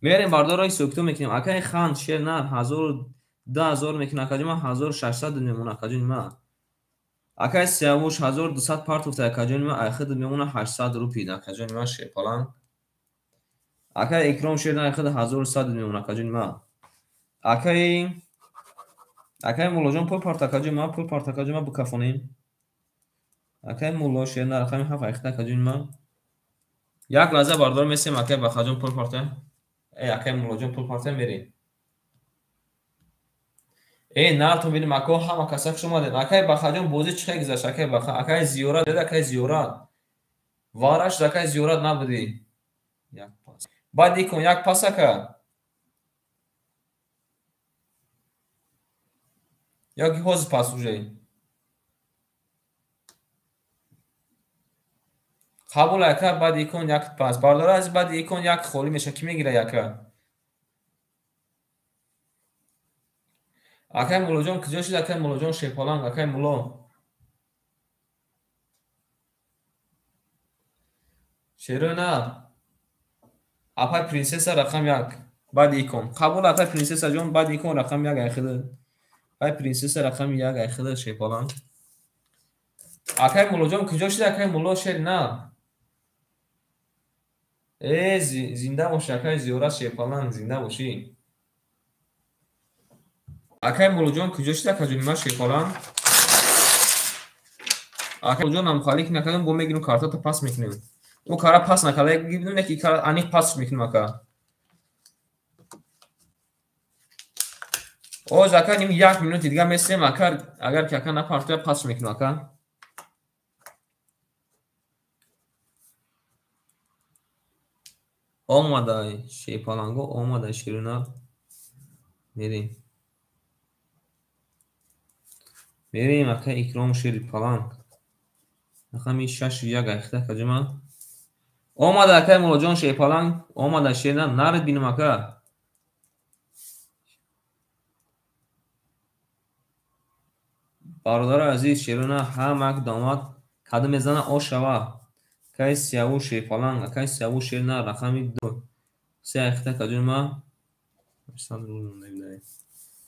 Мерем бардорро ҳисоб-китоб мекунем. Акай хан шер нар 1000 2000 мекунад, акаҷон ман 1600 мемонад, акаҷони ман. Акай Сиявуш 1200 партофта, акаҷони ман, айхид мемонад 800 рупий, акаҷони ман шерпаланг. Акай Икром шер нар айхид 1100 мемонад, акаҷони ман. Акай Муллоҷон пул парт, акаҷони ман, пул парт, акаҷони ман, бикафонем. Акай Мулло шер нар рақами ҳафт айхид, акаҷони ман. Як лаҳза бардор месем, акай Бахаҷон пул парта. Акай Муллоҷон пул парта, мерем. Нартон бинем, ако ҳама каса хуш омадед. Акай Бахаҷон бозӣ чӣ хел гузашт, акай Баха? Акай зиёрат, акай зиёрат. Вараш акай зиёрат набудӣ. Як пас. Баъд икон як пас ака. Ёки ҳозир пас уже. Қабул ака, баъд икон як пас. Бардора аз баъд икон як холӣ мешавад. Кӣ мегира яка? Акай Муллоҷон куҷо шуд? Акай Муллоҷон шерпаланг, акай Мулло. Шерои нар. Апай принсесса рақам як. Баъд икон. Қабул акай принсессаҷон, баъд икон рақам як айхида. Апай принсесса рақами як айхида шерпаланг. Акай Муллоҷон куҷо шуд? Акай Мулло шер нар. Зинда бошӣ, акай зиёрат шерпаланг, зинда бошӣ. Акай Муллоҷон куҷо шуд, акаҷони ман шерпаланг? Акай Муллоҷон намхалик накардам, бо мегирем картата пас мекунем. Ӯ кара пас накарда, гирдем, яки кара аниқ пас мекунем ака. Оз ака ним як минути дига месем, ака, агар ки ака напартоя пас мекунем ака. Омадай шерпаланго, омадай шерина. Мерем. Мерем ака Икром шерпаланг. Рақами шашу як айхта акаҷон ман. Омада акай Муллоҷон шерпаланг, омада шерна, нарид бинем ака. Бародари азиз шерона ҳамак домад кадом мезана ош шава. Акай Сиявуш шерпаланг, акай Сиявуш шерна рақами ду. Се айхта акаҷон ман.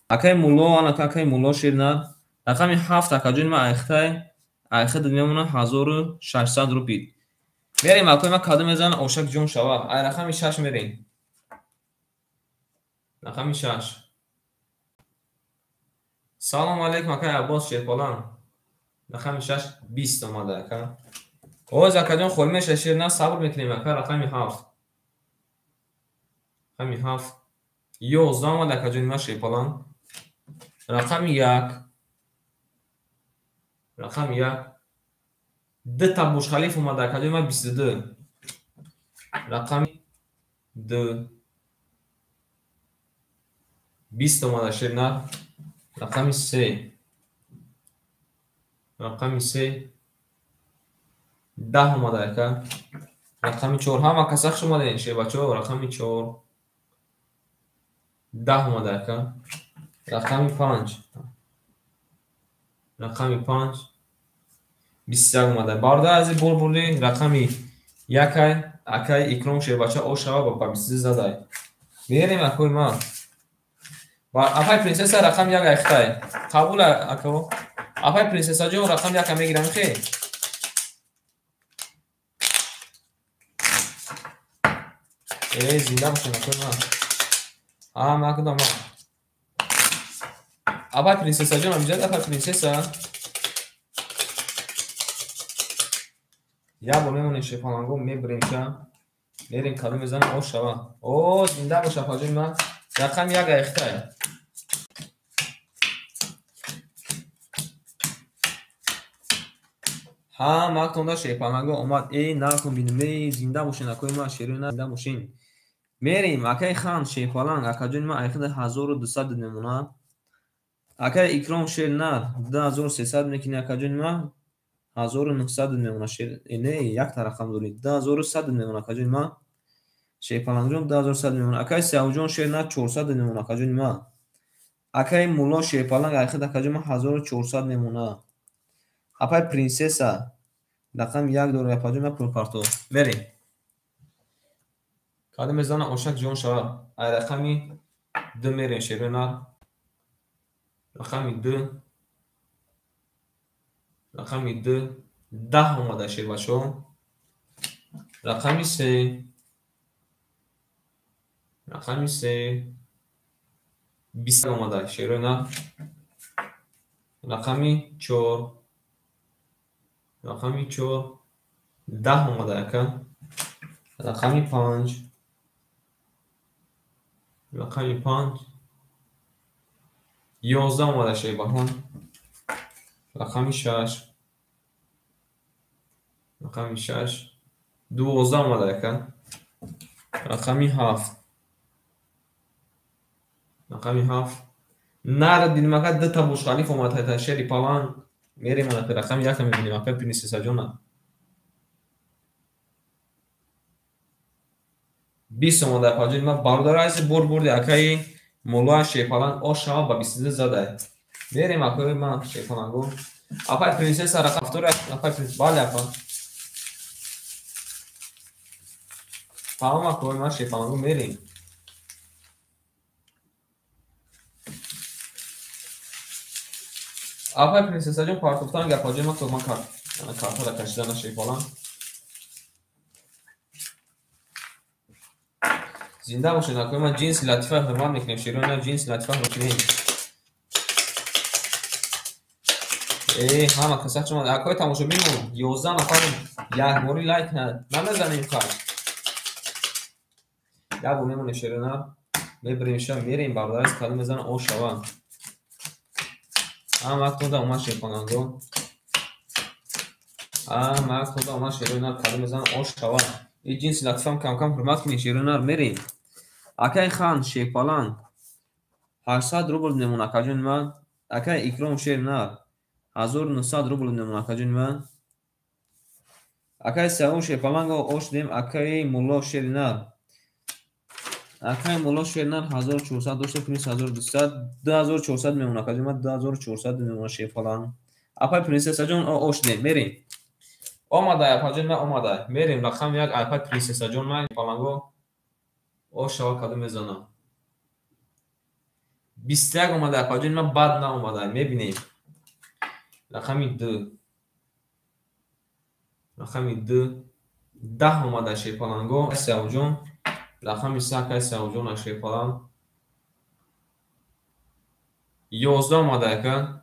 Акай Мулло, анака акай Мулло шерна. Рақами ҳафт акаҷони ман айхтай, айхид мемонад 1600 рупий. Мерем акои ман кадом мезана ошак ҷон шава. Ай рақами шаш мерем. Рақами шаш. Салом алейкум акай Аббос шерпаланг. Рақами шаш бист омада ака. Оз акаҷон холӣ мешавад шерна, сабр мекунем ака. Рақами ҳафт. Рақами ҳафт. 11 омада акаҷони ман шерпаланг. Рақами як. Рақами як. Ду та Бурҷ-Халиф омада акаҷони ман 22. Рақами ду. 20 омада шерна. Рақами се. Рақами се. 10 омада ака. Рақами 4. Ҳама каса хуш омадем шербачаҳо. Рақами 4. 10 омада ака. Рақами 5. Рақами 5. 21 омада. Бародар азиз бор бурди рақами 1 акай Икром шербача ошава ба 22 задай. Мерем акои ман. Апай принсесса рақами 1 айхтай. Қабул ако. Апай принсесса ҷон рақами 1 мегирам хе. Зинда бошем акои ман. Ҳама кудам ман. Апай принсесса ҷон амҷад апай принсесса. Я бор мемонем шерпаланго мебирем ша. Мерем кадом мезанем ош шава. О, зинда бош апаҷони ман. Рақами 1 айхтай. Ҳаматонда шерпаланго омад. Накун бинем. Зинда бошен акои ман, шерои на зинда бошен. Мерем акаи хан шерпаланг акаҷони ман айхида 1200 мемонад. Акаи Икром шер нар 2300 мекунӣ акаҷони ман. 1900 мемонад шер. Не, якта рақам дорӣ. 2100 мемонад акаҷони ман. Шерпалангҷон 2100 мемонад. Акаи Сиёвҷон шер нар 400 мемонад акаҷони ман. Акаи Мулло шерпаланг айхид акаҷони ман 1400 мемонад. Апай принсесса рақами 1 дорад апаҷони ман пулпартов. Мерем. Кадом мезанад ошак ҷон шавад. Ай рақами 2 мерем шерои нар. Рақами 2. Рақами 2. 10 омада шербачаҳо. Рақами 3. Рақами 3. 20 омада шерои нар. Рақами 4. Рақами 4. 10 омада ака. Рақами 5. Рақами 5. 11 омада шербаҳон. Рақами 6. Рақами 6. 12 омада ака. Рақами 7. Рақами 7. Нар дидим ака ду та бушқалиф омада та шери паланг. Мерем ака рақами 1 мебинем ака принсесса ҷона. 20 омада апаҷони ман. Бародари азиз бор бурди акаи Мулло шерпаланг ош шава ба 22 задай. Мерем акои ман шерпаланго. Апай принсесса рақам 7 апай принсесса. Бале апа. Тамом акои ман шерпаланго мерем. Апай принсесса ҷон партофтан гапаҷои ман то ман картара кашида шерпаланг. Зинда бошед акои ман. Ҷинси латифа ҳурмат мекунем шерои на ҷинси латифа ҳурмат. Ҳама каса хуш омад. Акои тамошобинмон 11 нафарем. Якбори лайк намезанем хай. Як бор мемонем шерои на. Мебирем ша мерем бародари кадом мезанад ош шава. Ҳаматонда омад шерпаланго. Ҳаматонда омад шерои нар кадом мезанад ош шава. Ин ҷинси латифам кам-кам ҳурмат кунед шерои нар мерем. Акаи хан шерпаланг 800 рубл мемонад акаҷони ман. Акаи Икром шер нар 1900 рубл мемонад акаҷони ман. Акаи Сиёвуш шерпаланг ош дем. Акаи Мулло шери нар. Акаи Мулло шери нар 1400 дошта плюс 1200 2400 мемонад акаҷони ман. 2400 мемонад шерпаланг. Апай принсесса ҷон ош дем мерем. Омадай апаҷони ман омадай. Мерем рақами 1 апай принсесса ҷон ман паланго ош шава кадом мезанам. 21 омадай апаҷони ман бад наомадай. Мебинем. Рақами 2. Рақами 2. 10 омадай шерпаланго. Сиёвҷон. Рақами 3 акай Сиёвҷон шерпаланг. 11 омадай ака.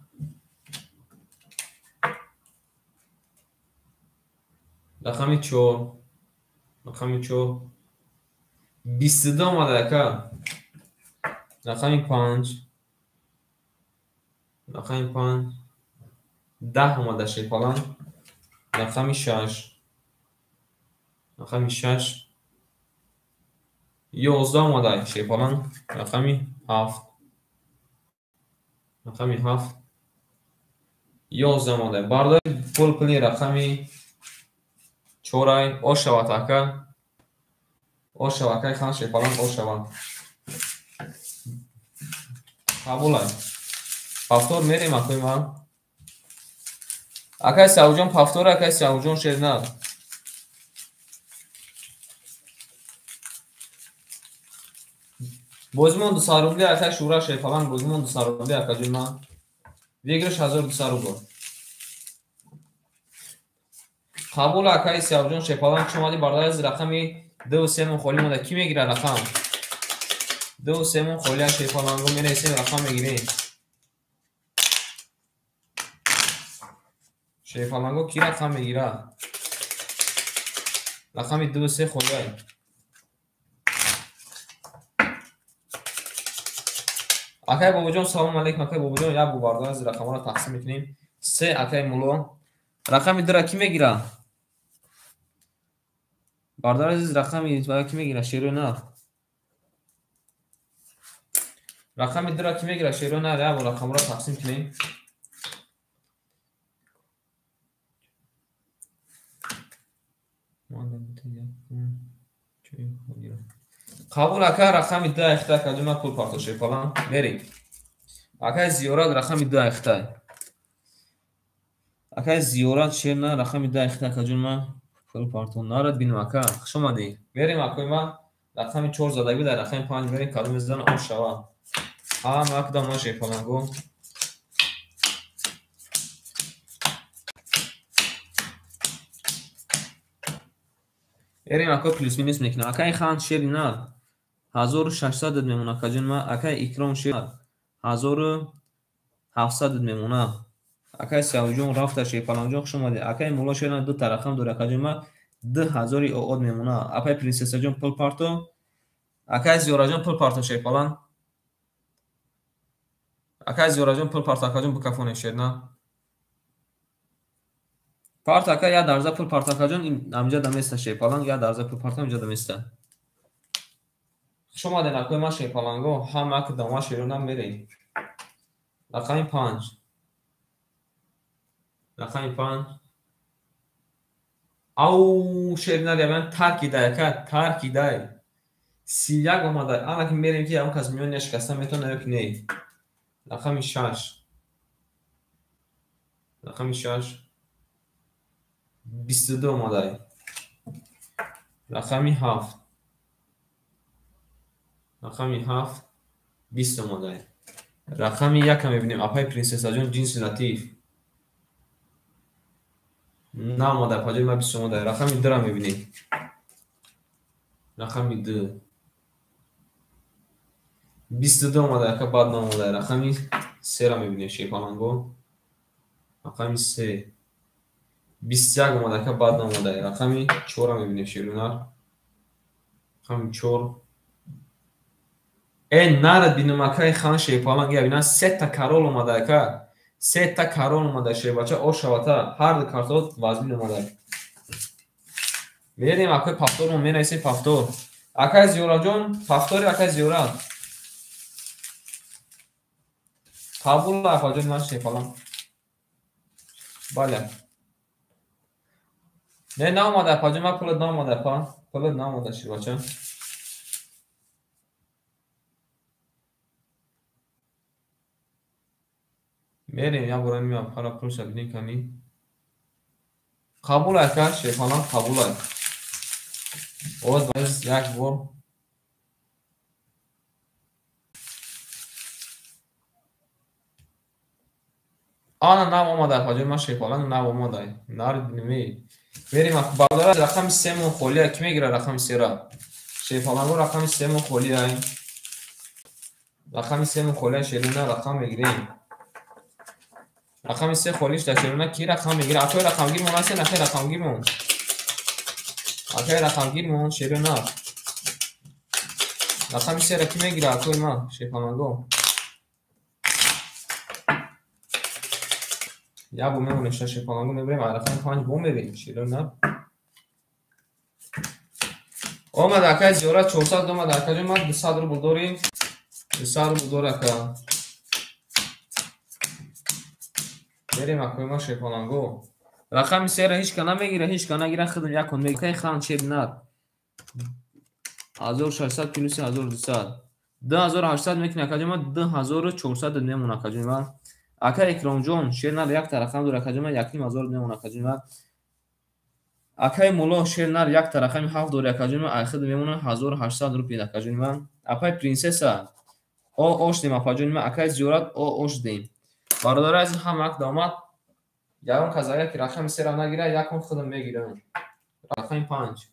Рақами 4. Рақами 4. 22 омада ака. Рақами 5. Рақами 5. 10 омада шерпаланг. Рақами 6. Рақами 6. 11 омада шерпаланг. Рақами 7. Рақами 7. 11 омада. Бародари пул пули рақами Чорай. Ошавад ака. Ошава акай хан шерпаланг ошава. Қабулай. Повтор мерем акои ман. Акай Савҷон повтор, акай Савҷон шернар. Бозимон 200 рубли акай Шура шерпаланг, бозимон 200 рубли акаҷон ман. Выигрыш 1200 рубл. Қабул акай Савҷон шерпаланг, чумади бардар аз рақами 2 3 мон холӣ монда. Кӣ мегирад рақам? 2 3 мон холӣ аз шерпаланго мерасем, рақам мегирем. Шерпаланго кӣ рақам мегирад? Рақами 2 3 холӣ. Акай Бобоҷон салом алейкум. Акай Бобоҷон, як бор бардар аз рақамҳоро тақсим мекунем. 3 акай Мулло. Рақами 2-ра кӣ мегирад? Бардар азиз, рақами 2-ра кӣ мегирад? Шерои нар. Рақами 2-ра кӣ мегирад? Шерои нар. Як бор рақамҳоро тақсим кунем. Қабул ака, рақами 2 айхта акаҷон, ман пул парто шерпаланг. Мерем. Акай Зиёрат рақами 2 айхта. Акай Зиёрат шерна рақами 2 айхта акаҷон, ман пул парто нарад бинам ака. Хуш омадӣ. Мерем акои ман. Рақами 4 задагӣ дар рақами 5 мерем, кадом мезанам об шава. Ҳама акда ман шерпаланго. Мерем ака, плюс минус мекунам. Акай Хан шери нар 1600 мемона акаҷон ман. Акай Икром шер 1700 мемона. Акай Савҷон рафта шерпалангҷон, хуш омадед. Акай Мулло шер нар 2 та рақам дорад акаҷон ман. 2000 оод мемона. Апай Принсессаҷон пул парто. Акай Зиёраҷон пул парто шерпаланг. Акай Зиёраҷон пул парто акаҷон, бикафонем шерна. Парт ака, я дарза пул парт акаҷон, амҷа даместа шерпаланг, я дарза пул парт амҷа даместа. Хуш омадед акои ман шерпаланго, ҳама ак дома шерона мерем. Рақами 5. Рақами 5. Ау шерна яман таркидай ака, таркидай. 31 омада. Ана ки мерем ки ягон кас миён нашикаста метавонад ё ки не. Рақами 6. Рақами 6. 22 омадай. Рақами 7. Рақами 7 20 омадай. Рақами 1 мебинем. Апай Принсессаҷон ҷинси латиф. Наомада апаҷон, ман 20 омадай. Рақами 2-ра мебинем. Рақами 2. 22 омадай, ака баъд наомадай. Рақами 3-ра мебинем шерпаланго. Рақами 3. 21 омада, ака баъд наомадай. Рақами 4-ра мебинем шерунар. Рақами 4. Нарад бинам акай хан шерпаланг, я бинам 3 та карол омада ака. 3 та карол омада шербача, ошавата. Ҳар ду картот вазмин омада. Мерем акай повтор, мо менависем повтор. Акай Зиёраҷон, повтори акай Зиёрат. Қабул апаҷон ман шерпаланг. Бале. Не наомада апаҷон, ман пулат наомада апа. Пулат наомада шербача. Мерем як бора меам пара пулша бинем кани. Қабул ака шерпаланг, қабул ай. Оз як бор. Ана нав омада апаҷон, ман шерпаланг нав омада. Нард бинем. Мерем бародара, рақами 3 мон холӣ. Кӣ мегирад рақами 3-ра? Шерпаланго рақами 3 мон холӣ. Рақами 3 мон холӣ шерона рақам мегирем. Рақами 3 холиш дар шерона кӣ рақам мегирад? Акои рақамгир мон ҳастен, акай рақамгир мон. Акай рақамгир мон шерона. Рақами 3-ра кӣ мегирад акои ман шерпаланго? Як бор мемонем шерпаланго, мебарем рақами 5 бо мерем шерона. Омад акай Зиёрат 400 омад акаҷон, ман 200 рубл дорем. 200 рубл дор ака. Мерем акои ман шерпаланго. Рақами сера ҳеч ка намегира, ҳеч ка нагира, худам якон мегира. Акай хан шер нар. 1600 плюс 1200. 2800 мекунӣ акаҷон ман, 2400 мемона акаҷон ман. Ака Икромҷон шер нар якта рақам дора акаҷон ман, 1500 мемона акаҷон ман. Акай Мулло шер нар якта рақами 7 дора акаҷон ман, айхид мемона 1800 рупия акаҷон ман. Апай принсесса о ош дем апаҷон ман, акай зиёрат о ош дем. Бародари азиз ҳама як омад. Ягон кас агар ки рақами сера нагира, якон худам мегирам. Рақами 5.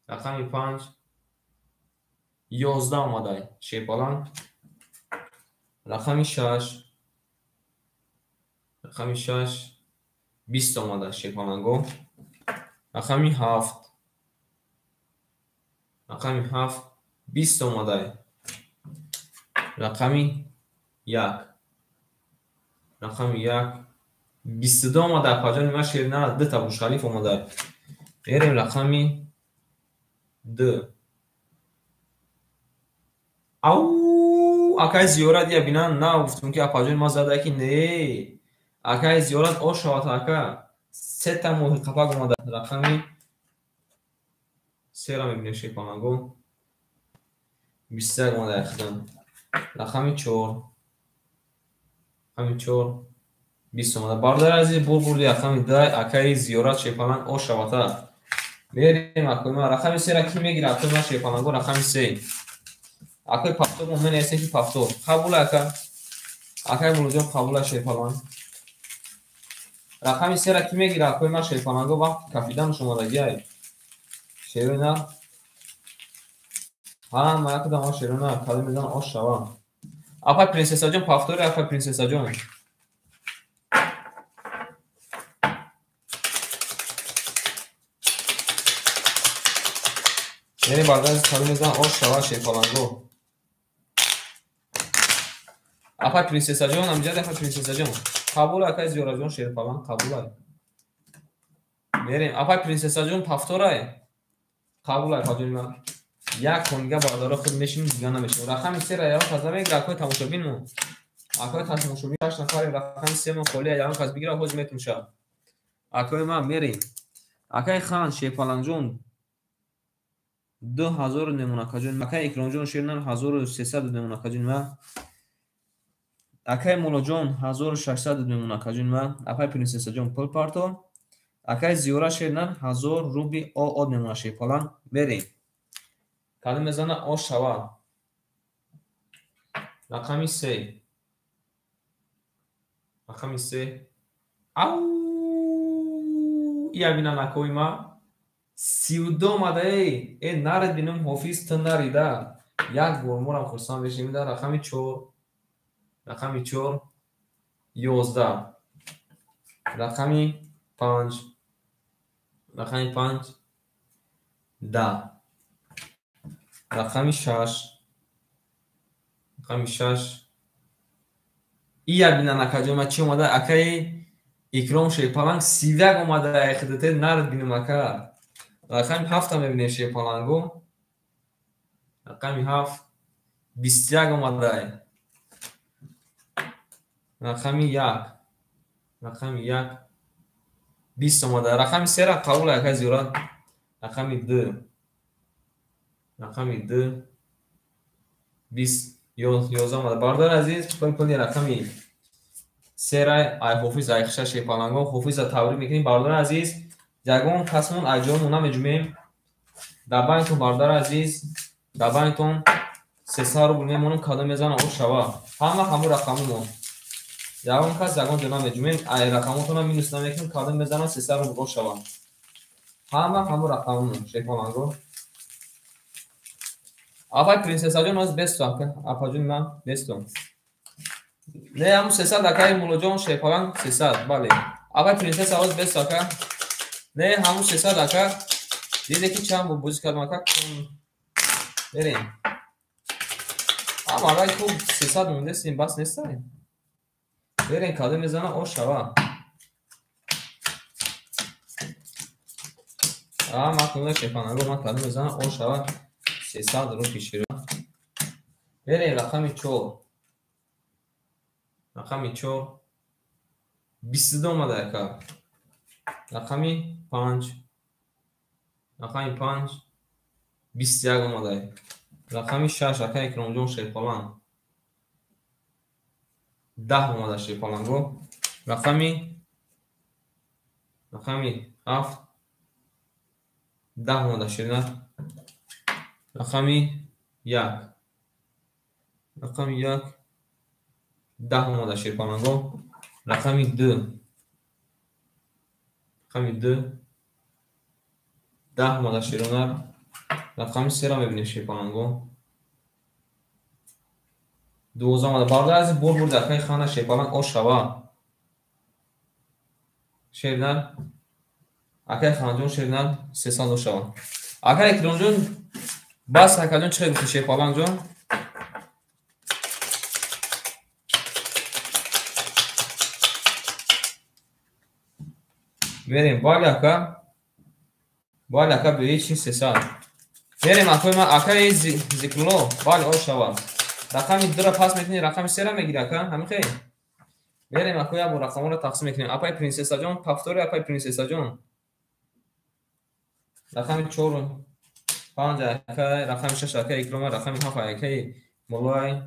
Рақами 5 11 омадай шерпаланг. Рақами 6. Рақами 6 20 омада шерпаланго. Рақами 7. Рақами 7 20 омадай. Рақами 1. Рақами 1 22 омада апаҷони ман шер на, 2 та Бурҷ-Халиф омада. Мерем рақами 2. Ау, акай зиёрат я бинан, на гуфтум ки апаҷони ман зада ки не. Акай зиёрат ош шавад ака. 3 та моҳи қапак омада. Рақами 3 ра мебинем шерпаланго. 21 омада худам. Рақами 4. Рақами 4 20 омада. Бародари азиз бурди рақами 10 акаи зиёрат шерпаланг ош шавата. Мерем акои ман рақами 3 ра ки мегира акои ман шерпаланго рақами 3. Акои пафтор мо менависем ки пафтор. Қабул ака. Акаи Муллоҷон қабул шерпаланг. Рақами 3 ра ки мегира акои ман шерпаланго вақти кафиданаш омадагиай. Шерона. Ҳа, ман якдам ош шерона, кадом мезан ош шава. Апай принсессаҷон пафтори, апай принсессаҷон. Яъне бародари кадом мезан ош шава шерпаланго. Апай принсессаҷон, амҷад апай принсессаҷон. Қабул акай зиёраҷон шерпаланг қабул ай. Мерем апай принсессаҷон пафторай. Қабул ай апаҷони ман. Як конга бародаро худ мешинем, дига намешинем. Рақами 3 ра ягон кас намегира, акои тамошобин мо. Акои тамошобин 6 нафарем, рақами 3 мо холия, ягон кас бигира, ҳозир метумша. Акои ман мерем. Акай хан шерпалангҷон 2000 мемона акаҷон. Акай Икромҷон шернар 1300 мемона акаҷон ман. Акай Муллоҷон 1600 мемона акаҷон ман. Апай принсессаҷон пул парто. Акай зиёра шернар 1000 рубли од мемона шерпаланг. Мерем. Кадом мезана ош шава. Рақами 3. Рақами 3. Ау! Я бинам акои ма. 32 омада эй. Э нарид бинам ҳофиз ту нарида. Як бор морам хурсанд бешем да. Рақами 4. Рақами 4 11. Рақами 5. Рақами 5 10. Рақами 6. Рақами 6. Ия бинан акаҷон ма чӣ омада? Акаи Икром шерпаланг 31 омада. Хидате нарид бинам ака. Рақами 7 мебинем шерпаланго. Рақами 7 21 омада. Рақами 1. Рақами 1 20 омада. Рақами 3 ра қабул акаи зиёрат. Рақами 2. Рақами 2 20 11 омада. Бародари азиз, пули рақами 3 ра ай ҳофиз ай хиша шерпаланго ҳофиза табрик мекунем. Бародари азиз, ягон касмон ай ҷоймон намеҷумем. Дар байнтон бародари азиз, дар байнтон 300 рубл мемонам, кадом мезана ош шава. Ҳама ҳамун рақамумон. Ягон кас ягон ҷо намеҷумем, ай рақамотонам минус намекунем, кадом мезана 300 рубл ош шава. Ҳама ҳамун рақамумон шерпаланго. Апай принсессаҷон оз бесту ака, апаҷони ман бесту. Не, ҳамун 300 акаи Муллоҷон шерпаланг 300, бале. Апай принсесса оз бесту ака. Не, ҳамун 300 ака. Диде ки чанд бор бозӣ кардам ака. Мерем. Ама агар хуб 300 мондесем, бас нестай. Мерем кадом мезана ош шава. Ама кунда шерпаланго ман кадом мезана ош шава. 300 рупи широ. Мерем рақами 4. Рақами 4 22 омада ака. Рақами 5. Рақами 5 21 омада. Рақами 6 ака Икромҷон Шерпаланг. 10 омада Шерпаланго. Рақами 7 10 омада Шернар. Рақами 1. Рақами 1 10 омада Шерпаланго. Рақами 2. Рақами 2 10 омада Шернар. Рақами 3-ро мебинем Шерпаланго. 12 омада. Бародар азиз, бор бурд акаи хана Шерпаланг ош шава. Шернар. Акаи Ханҷон Шернар 300 ош шава. Акаи Икромҷон бас акаҷон чӣ гуфти Шерпалангҷон? Мерем, бале ака. Бале ака, бе ҳеч 300. Мерем акои ман, акаи Зикрулло, бале ош шава. Рақами 2-ро пас мекунӣ, рақами 3-ро мегирӣ ака, ҳамин хел? Мерем акои, як бор рақамҳоро тақсим мекунем. Апаи принсессаҷон, повтори апаи принсессаҷон. Рақами 4 5 акай, рақами 6 акай Икрома, рақами 7 акай Муллой.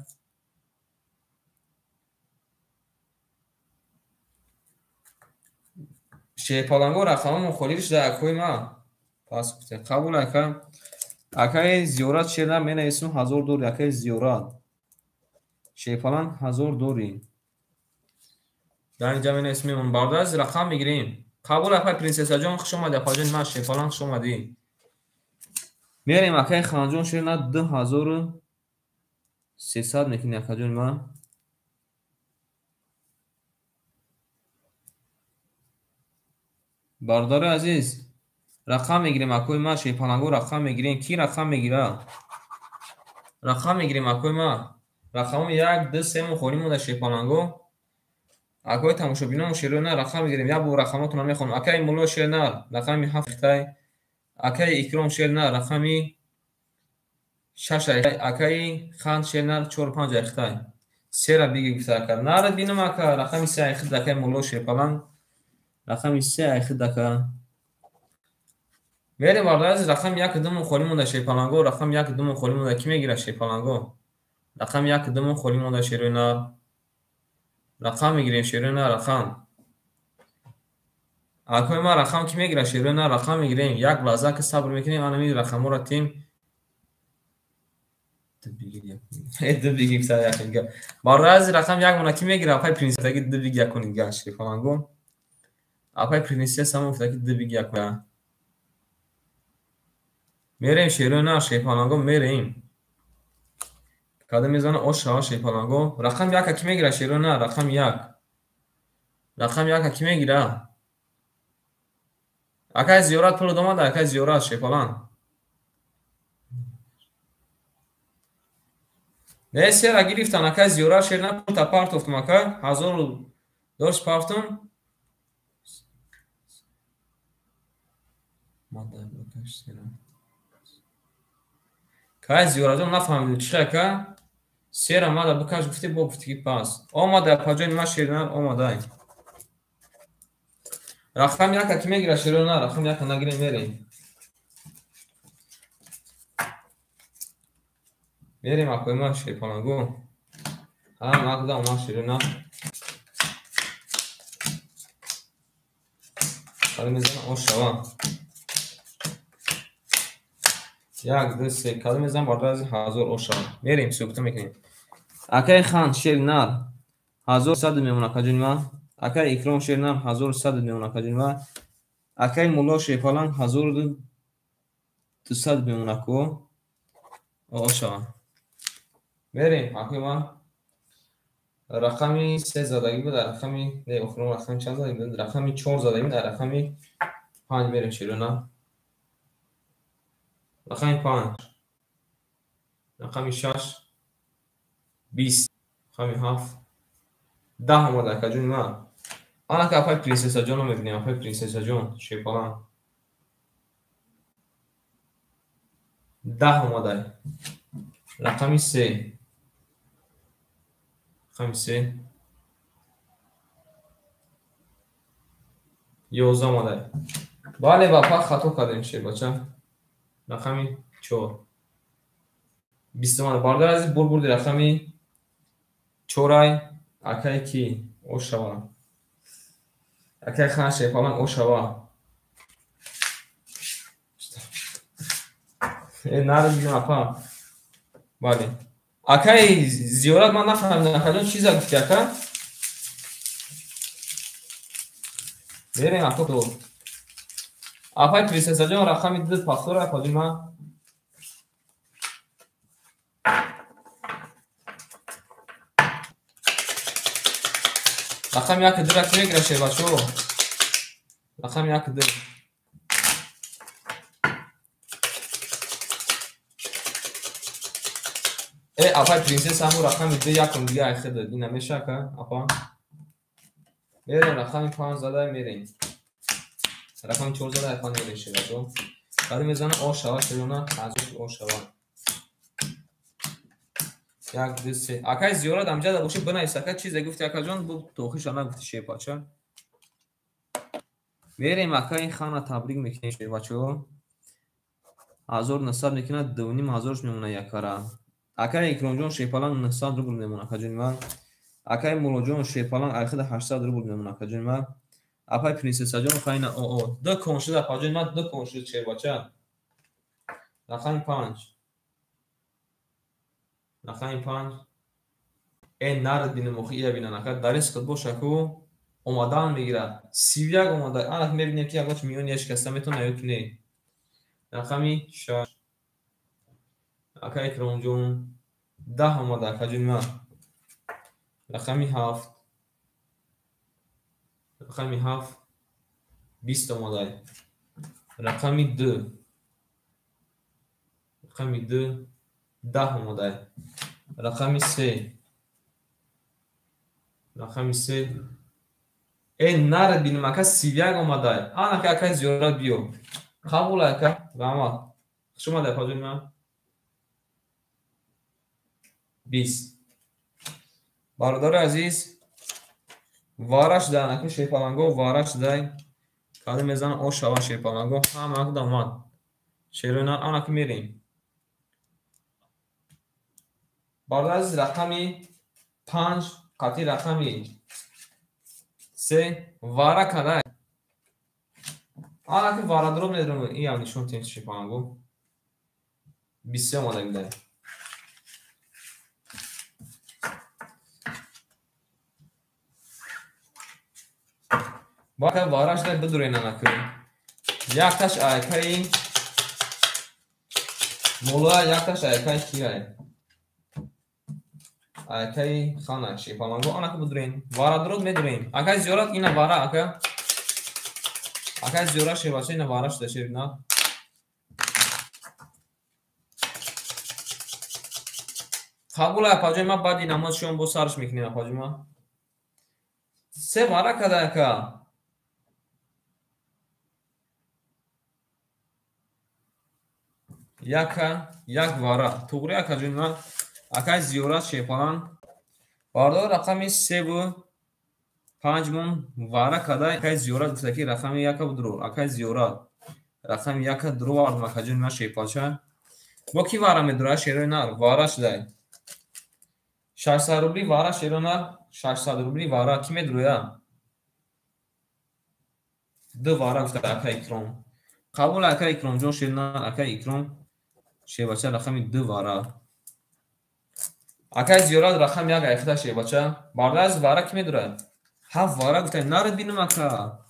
Шерпаланго рақамҳо холӣ шуда акои ман. Пас гуфтем қабул ака. Акаи Зиёрат Шернар менависум 1000 дори акаи Зиёрат. Шерпаланг 1000 дори. Дар инҷа менависем мемон. Бародар азиз, рақам мегирем. Қабул акаи принсессаҷон, хуш омадӣ апаҷони ман Шерпаланг, хуш омадӣ. Мерем акаи Ханҷон Шернар 2300 мекунӣ акаҷони ман. Бародари азиз, рақам мегирем акои ман Шерпаланго, рақам мегирем. Ки рақам мегира? Рақам мегирем акои ман. Рақамҳо 1 2 3 мо холӣ монда Шерпаланго. Акои тамошобинон Шернар рақам мегирем. Як бор рақамҳотонро мехонам. Акаи Мулло Шернар рақами 7 хитай. Акаи Икром Шернар рақами 6 акаи Хан Шернар 4 5 хитай. 3-ра биги гуфта ака. Нара бинам ака, рақами 3 айхид акаи Мулло Шерпаланг. Рақами 3 айхид ака. Мерем бародар азиз, рақами 1 2 мо холӣ монда Шерпаланго, рақами 1 2 мо холӣ монда. Кӣ мегира Шерпаланго? Рақами 1 2 мо холӣ монда Шернар. Рақам мегирем Шернар, рақам. Акои ман рақам кӣ мегира Шернар, рақам мегирем. Як лаҳза ки сабр мекунем, ана ҳамин рақамҳоро тем. Ду биги як. Бародар азиз, рақам 1 мона кӣ мегира? Апаи принсессаги 2 биги 1 кунид Шерпаланго. Апаи принсесса мо гуфта ки 2 биги 1 кунид. Мерем Шернар Шерпаланго, мерем. Када мезана ош шава Шерпаланго. Рақам 1 кӣ мегира Шернар? Рақам 1. Рақам 1 кӣ мегира? Акаи Зиёрат пул омада, акаи Зиёрат Шерпаланг. Не, сера гирифтан акаи Зиёрат Шернар, пул та партофтум ака, 1000 доллар партом. Кай Зиёратҷон нафаҳмидем чӣ ака? Сера мада бикаш гуфти, бо гуфти ки пас. Омада апаҷони ман Шернар омада. Рақами 1 кӣ мегира Шернар? Рақами 1 нагирем, мерем. Мерем акои ман Шерпаланго. Ҳам нақда омад Шернар. Када мезана ош шава. 1 2 3 када мезанам бародар азиз 1000 ош шава. Мерем суҳбат мекунем. Акаи Хан Шернар 1100 мемон акаҷони ман. Акаи Икром Шернар 1100 мемон акаҷони ман. Акаи Мулло Шерпаланг 1200 мемон ако. Ош шава. Мерем акои ман. Рақами 3 задагӣ буд, рақами не, охирон рақами чанд задагӣ буд? Рақами 4 задагӣ буд, рақами 5 мерем Шернар. Рақами 5, рақами 6, 20, рақами 7, 10 омада акаҷони ман. Анака апаи принсессаҷонро мебинем, апаи принсессаҷон Шерпаланг. 10 омада. Рақами 3, рақами 3, 11 омада. Бале, ба пах хато кардем, шербача. Рақами 4. 20 омада. Бародар азиз, бур бурди рақами 4 акай ки ошава. Акай хан шерпаланг ошава. Нард бигем апа. Бале. Акай зиёрат ман нафаҳмидам, акаҷон чиза гуфти ака? Мерем ака то. Апай принсессаҷон рақами 2 пахтора апаҷон ман. Рақами 1 2 ра ки мегира шербачо? Рақами 1 2. Апай принсесса ҳамун рақами 2 якум дига айхе дод. Ина меша ака апа? Мерем рақами 5 зада мерем. Рақами 4 зада апа мерем шербачо. Баъд мезанам о шава шерона азои о шава. 1 2 3. Акай зиёрат амҷада боши бинавис ака чизе гуфти акаҷон бу дохилша нагуфти шербача. Мерем ака ин хана табрик мекунем шербачо. 1900 мекунад 2500 мемонад якара. Акай Икромҷон шерпаланг 900 рубл мемонад акаҷони ман. Акай Муллоҷон шерпаланг айхида 800 рубл мемонад акаҷони ман. Апай принсессаҷон хайна оо. Ду кон шуд апаҷони ман, ду кон шуд шербача. Рақами 5. Рақами 5. Нард бинем охи ия бинан ака. Дар ризқат боша ку омадан мегирад. 31 омада. Анак мебинем ки ягон миёни я шикаста метавонад ё ки не. Рақами 6. Акай Икромҷон 10 омада акаҷони ман. Рақами 7. Рақами 7 20 омада. Рақами 2. Рақами 2 10 омада. Рақами 3. Рақами 3. Нард бинем ака 31 омада. Анака акай зиёрат биё. Қабул ака, раҳмат. Хуш омада апаҷони ман. 20. Бародари азиз, вара шуда анака шерпаланго вара шуда. Каде мезанам о шава шерпаланго ҳама акда омад. Шерои нар анака мерем. Бародари азиз, рақами 5 қатъи рақами 3 вара кадай. Анака варадро медорам, иам нишон тем шерпаланго. 23 омада гидай. Бака вараш дай бидурена накун. Якташ айкаи мулла, якташ айкаи кирай. Айкаи хана шипаланго анака бидурен. Варадрод медурен. Акай зиёрат ина вара ака. Акай зиёрат шебача ина вара шуда шебина. Қабул апаҷои ма баъди намоз шом бо сарш мекунем апаҷои ма. Се вара када ака. Яка, як вара. Туғри акаҷони ман. Акай зиёрат шерпаланг. Бардор рақами 3 5 мон вара када. Акай зиёрат гуфта ки рақами 1 будро. Акай зиёрат. Рақами 1 дро вардам акаҷони ман шерпалча. Бо ки вара медура шерои нар? Вара шудай. 600 рубли вара шерои нар. 600 рубли вара ки медуроя? 2 вара гуфта акай Икром. Қабул акай Икромҷон шернар, акай Икром. Шербача рақами 2 вара. Акай зиёрат рақами 1 айхида шербача. Бардар аз вара ки медурад? 7 вара гуфтем. Нард бинем ака.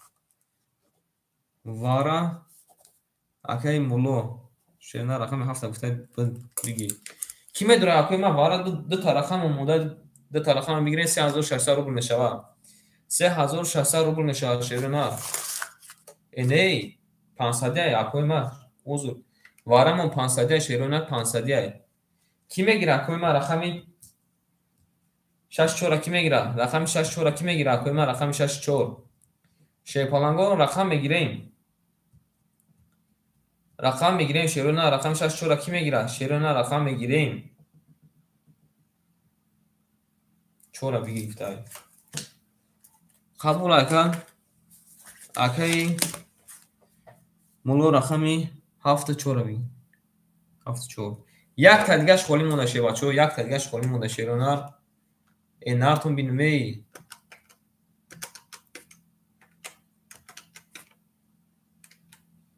Вара акай Мулло. Шернар рақами 7 гуфта биги. Ки медурад акай ма вара ду та рақам омода, ду та рақам бигирем 3600 рубл мешавад. 3600 рубл мешавад шернар. Не, 500 акай ма узр. Варамон 500 шерона 500. Ки мегира акай ма рақами 64 ки мегира? Рақами 64 ки мегира акай ма рақами 64. Шерпаланго рақам мегирем. Рақам мегирем шерона рақами 64 ки мегира? Шерона рақам мегирем. 4 бигирифтай. Қабул ака. Акаи Мулло рақами ҳафту чорро бигир. Ҳафту чор. Якта дигаш холӣ монда, шербачаҳо, якта дигаш холӣ монда, шеро нар. Э, нартон бинем, эй.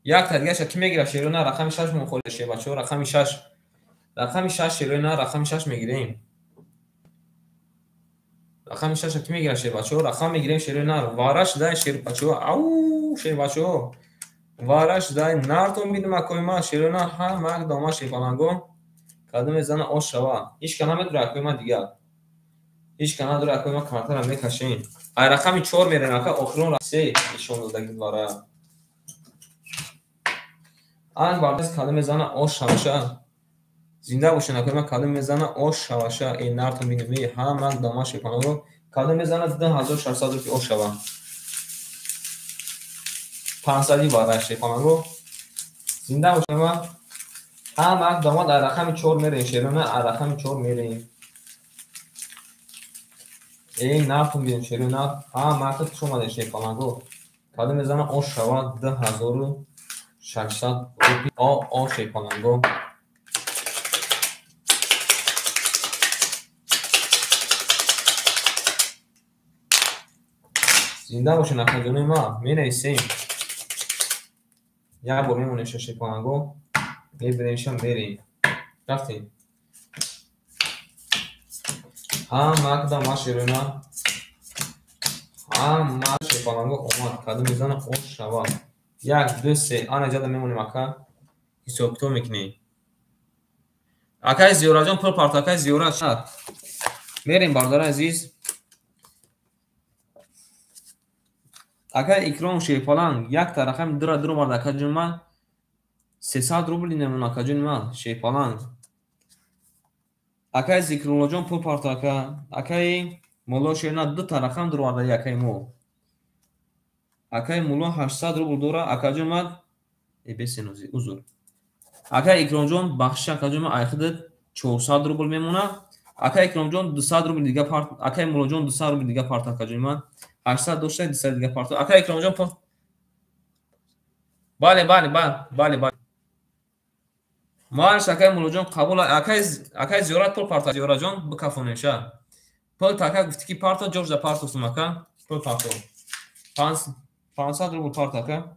Якта дигаша кӣ мегирад, шеро нар? Рақами шаш мон холӣ, шербачаҳо, рақами шаш. Рақами шаш, шерои нар, рақами шаш мегирем. Рақами шаша кӣ мегирад, шербачаҳо? Рақам мегирем, шерои нар. Вара шудай, шербачаҳо. Ау, шербачаҳо. Вара шудай, нартон бинем, акои ман, шерои нар, ҳама як дома шерпаланго. Кадом мезана ош шава. Ҳеч ка намедора, акои ман дигар. Ҳеч ка надора, акои ман, картара мекашем. Ай рақами чор мерем, ака, охирон се нишон додаги вара. Ан бардаз кадом мезана ош шаваша. Зинда бошен, акои ман, кадом мезана ош шаваша. Э, нартон бинем, э, ҳама як дома шерпаланго. Кадом мезана 2600 рупи ош шава. 500 вара шерпаланго. Зинда бошен, ман. Ҳама як дома дар рақами чор мерем, шерона, ар рақами чор мерем. Эй, нартон бинем, шерона, ҳама як хуш омадед, шерпаланго. Кадом мезана ош шава 2600 рупи о шерпаланго. Зинда бошен, акаҷонои ман, менависем. Як бор мемонем шерпаланго. Мебиремша, мерем. Рафтем. Ҳама як дама шерона. Ҳама шерпаланго омад. Кадом мезана ош шава. Як, ду, се. Ана ҷада мемонем, ака. Ҳисоб китоб мекунем. Акаи Зиёраҷон пул парто, акаи Зиёра. Мерем, бародари азиз. Акаи Икром шерпаланг якта рақами дура дур омад, акаҷон ман. 300 рубл немон, акаҷони ман, шерпаланг. Акаи Зикруллоҷон пул парто, ака. Акаи Мулло шерна дута рақам дур омада, акаи мо. Акаи Мулло 800 рубл дора, акаҷон ман. Э, бесенози, узр. Акаи Икромҷон бахшиш, акаҷон ман, айхидат 400 рубл мемона. Акаи Икромҷон 200 рубл дига парт, акаи Муллоҷон 200 рубл дига парт, акаҷони ман. 800 дошта, 200 дига парт. Акаи Икромҷон пул. Бале, бале, бале, бале, бале. Марш, акаи Муллоҷон қабул, акаи Зиёрат пул парта, Зиёраҷон бикафонем ша. Пул така гуфти ки парто, ҷош да партостум, ака. Пул парто. 500 рубл парт, ака.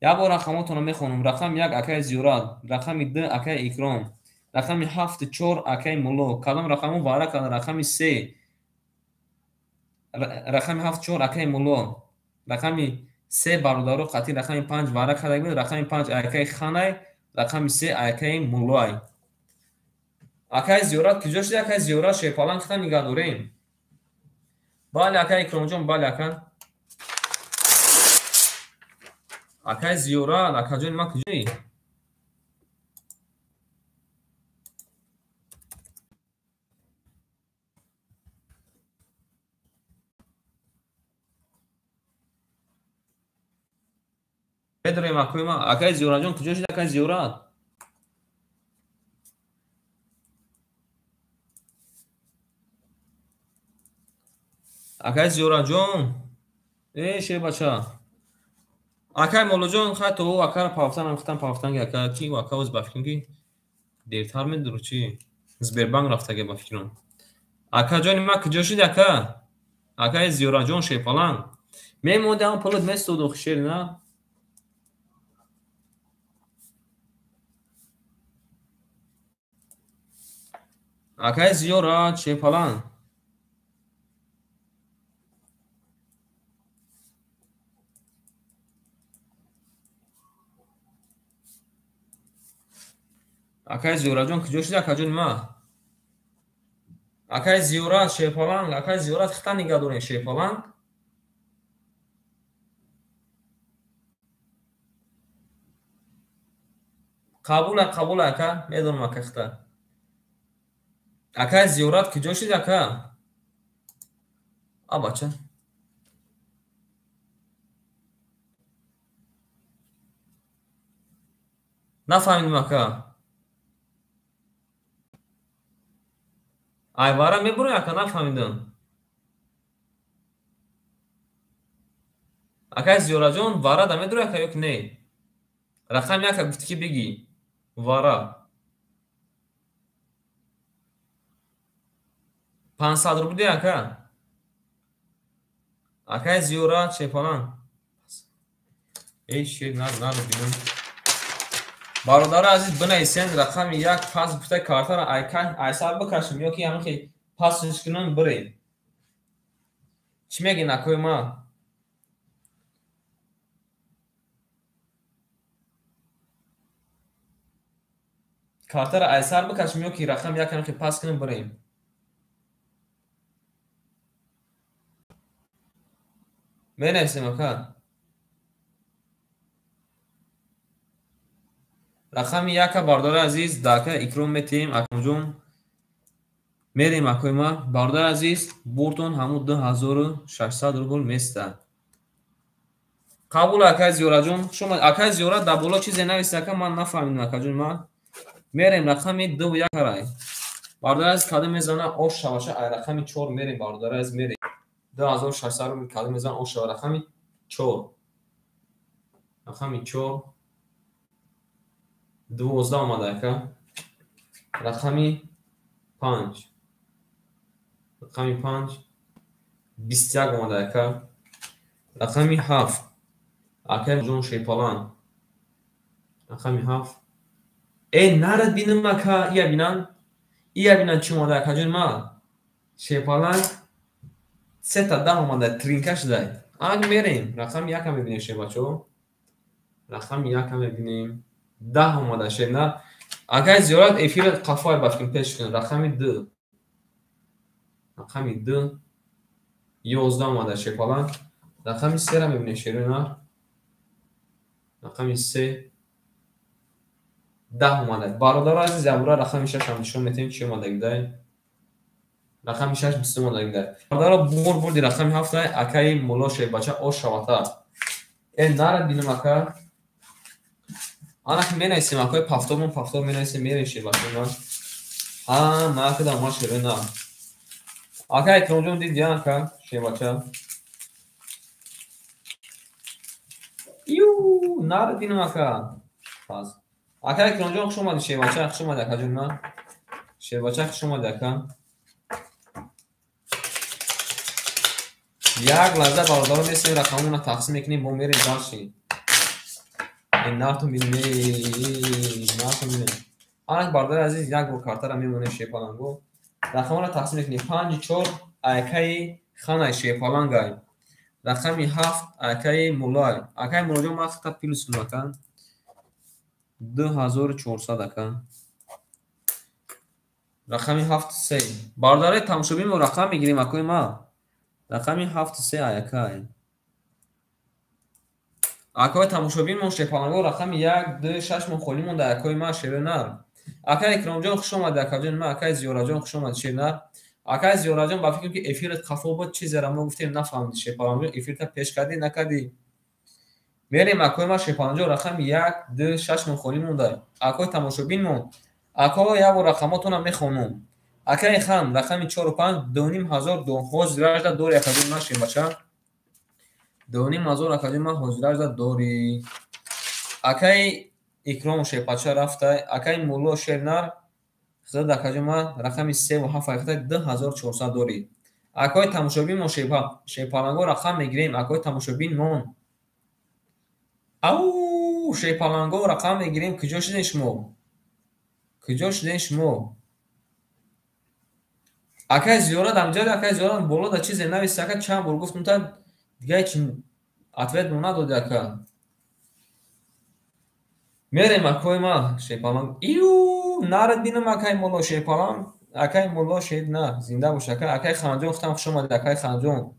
Як бор рақамотонро мехонам. Рақами як акаи Зиёрат, рақами ду акаи Икром, рақами ҳафту чор акаи Мулло. Кадом рақаму вара карда? Рақами се. Рақами ҳафту чор акаи Мулло. Рақами се бародаро қатъи рақами панҷ вара карда буд. Рақами панҷ акаи Ханай, рақами се акаи Муллоай. Акаи Зиёрат куҷо шуди? Акаи Зиёрат шерпаланг хита нигаҳ дорем. Бале, акаи Икромҷон, бале, ака. Акаи Зиёрат, акаҷони ман куҷоӣ? Медорем, акои ман. Акаи Зиёратҷон куҷо шуди, акаи Зиёрат? Акаи Зиёратҷон, э, шербача. Акаи Моллоҷон, хай то ӯ акаро пафтан, хитан пафтан ки ака ки ака оз ба фикрам ки дертар медуру чи Сбербанк рафтага ба фикрам. Акаҷони ман куҷо шуди, ака? Акаи Зиёратҷон шерпаланг. Мемонди ҳам пулат месоду шер на? Акаи Зиёрат шерпаланг. Акаи Зиёратҷон куҷо шуди, акаҷони ман? Акаи Зиёрат шерпаланг, акаи Зиёрат хита нигаҳ дорем шерпаланг. Қабул, қабул, ака, медонам, ака хита. Акаи Зиёрат куҷо шуди, ака? А бача. Нафаҳмидим, ака. Айвара мебурем, ака, нафаҳмидам. Акай Зиёраҷон, вара да медури ака ё ки не? Рақами яка гуфтӣ ки бигӣ. Вара. 500 рубли ака. Акай Зиёра Шерпаланг. Эй шер нар нар бинам. Бародари азиз, бинависен рақами як пас гуфта картара айсар бикашем ё ки ҳамин пасш кунам бирем. Чӣ мегӯед акои ман? Картара айсар бикашем ё ки рақами як ҳамин пас кунам бирем? Менависем ака. Рақами яка бародари азиз дака икром метиҳем акамҷон. Мерем акои ман. Бародари азиз, буртон ҳамун 2600 рубл места. Қабул акай Зиёраҷон. Хуш омад. Акай Зиёра дар боло чизе навист ака, ман нафаҳмидам акаҷон ман. Мерем рақами 2 1 рай. Бародари азиз, кадом мезана ош шаваша ай рақами 4 мерем бародари азиз мерем. 2600 рубл кадом мезана ош шава рақами 4. Рақами 4 12 омада ака. Рақами 5. Рақами 5 21 омада ака. Рақами 7 акай ҷон Шерпаланг. Рақами 7. Э нарад бинам ака, ия бинам. Ия бинам чӣ омада ака ҷон ман. Шерпаланг 3 та 10 омада, тринка шудай. Ак мерем. Рақами 1 мебинем шербачо. Рақами 1 мебинем. 10 омада шер на. Акай Зиёрат эфир қафои бафкин пеш кун. Рақами 2. Рақами 2 11 омада Шерпаланг. Рақами 3 ра мебинем шерина. Рақами 3 10 омада. Бародари азиз, ябура рақами 6 ҳам нишон метиҳем чӣ омадагидай. Рақами 6 20 омадагидай. Бародаро бур бурди рақами 7 акаи Мулло Шербача ош шавата. Э нарад бинам ака. Ана ки менависем акои пафтормон пафтор менависем мерем шербача ман. Ҳа, ма када ма шерина. Ака Икромҷон дид я ака шербача. Ю, нарад бинам ака. Пас. Ака Икромҷон хуш омадӣ шербача, хуш омадӣ акаҷон ман. Шербача хуш омадӣ ака. Як лаҳза бародаро месем рақамонро тақсим мекунем, бо мерем дальше. Нартон бинем, нартон бинем. Ана бародари азиз, як бор картара мемонем Шерпаланго. Рақамонро тақсим мекунем. 5 4 акаи ханай Шерпалангай. Рақами 7 акаи Муллай. Акаи Муллоҷон ман хата плюс кунам ака. 2400 ака. Рақами 7 3. Бародари тамошобин мо рақам мегирем акои ма. Рақами 7 3 акай. Акои тамошобин мо Шерпаланго рақами 1 2 6 мо холӣ монда акои ма шернар. Акай Икромҷон хуш омадӣ акаҷон ма, акай Зиёраҷон хуш омадӣ шернар. Акай Зиёраҷон ба фикрам ки эфират қафо буд, чизеро мо гуфтем нафаҳмидӣ Шерпаланго эфирта пеш кардӣ накардӣ. Мерем акои ма Шерпаланҷон рақами 1 2 6 мо холӣ монда. Акои тамошобин мо, ако як бор рақамотонро мехонам. Акаи хан рақами 4 5 2500 ҳозиражда дори акаҷон ма шербача. 2500 акаҷон ма ҳозиражда дори. Акаи Икром Шерпача рафта, акаи Мулло Шернар хизад акаҷон ма рақами 3 ва 7 ҳақиқата 2400 дори. Акои тамошобин мо Шерпаланго рақам мегирем, акои тамошобин мон. Ау, Шерпаланго рақам мегирем, куҷо шудем шумо? Куҷо шудем шумо? Акаи Зиёрат амҷад, акаи Зиёрат боло да чизе навист, ака чанд бор гуфтум та дига ҳеч ответ мо надоди ака. Мерем акои ма Шерпаланг. Ию, нарад бинам акаи Мулло Шерпаланг. Акаи Мулло шер на, зинда бош ака. Акаи Ханҷон хутам хуш омадӣ акаи Ханҷон.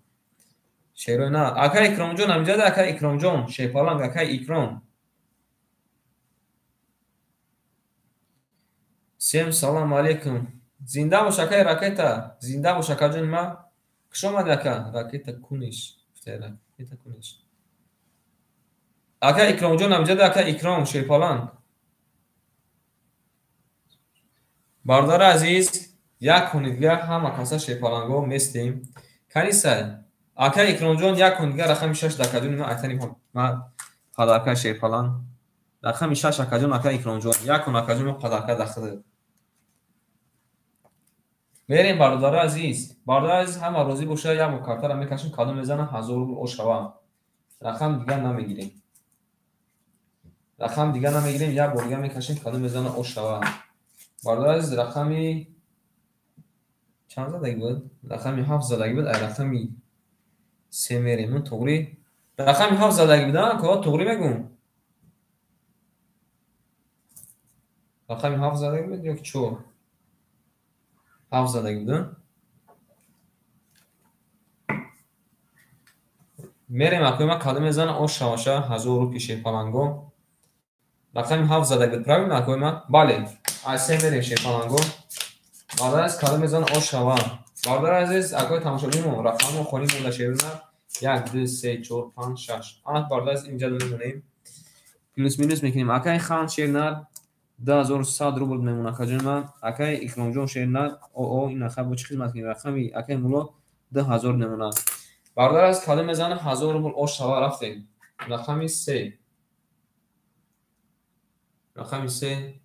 Шерои на. Акаи Икромҷон амҷад, акаи Икромҷон Шерпаланг, акаи Икром. Всем салам алейкум. Зинда бош акаи Ракета. Зинда бош акаҷон ма. Хуш омадӣ ака. Ракета куниш. Ракета куниш. Ака Икромҷон амҷад, ака Икром Шерпаланг. Бародари азиз, як куни дигар ҳама каса Шерпаланго местем. Канисай. Акай Икромҷон як кун дигар рақами 6 дакаҷон ма айтани ма падарка шерпалан. Рақами 6 акаҷон акай Икромҷон. Як кун акаҷон ма падарка дахида. Мерем бародари азиз. Бародари азиз ҳама розӣ боша, як бор картара мекашем, кадом мезана 1000 рубл ош шава. Рақам дигар намегирем. Рақам дигар намегирем, як бор дигар мекашем, кадом мезана ош шава. Бародари азиз рақами чанд задагӣ буд? Рақами 7 задагӣ буд, ай рақами 3 мерем, туғри. Рақами 7 задагӣ буд, а? Ко туғри мегум. Рақами 7 задагӣ буд ё 4? 7 задагӣ буд. Мерем акои ма кадом мезана ош шаваша 1000 рупи шерпаланго. Рақами 7 задагӣ буд, правильно акои ма? Бале. Ай 3 мерем шерпаланго. Бародари азиз кадом мезана ош шава. Бародари азиз акои тамошобинмо рақаммо холӣ монда шерина 1 2 3 4 5 6. Ана бародари азиз инҷа мемонем. Плюс минус мекунем. Акай хан шернар 2100 рубл мемона акаҷон ма. Акай Икромҷон шернар оо ин аха бо чӣ хизмат кунем? Рақами акай Мулло 2000 мемона. Бародари азиз кадом мезана 1000 рубл ош шава рафтем. Рақами 3. Рақами 3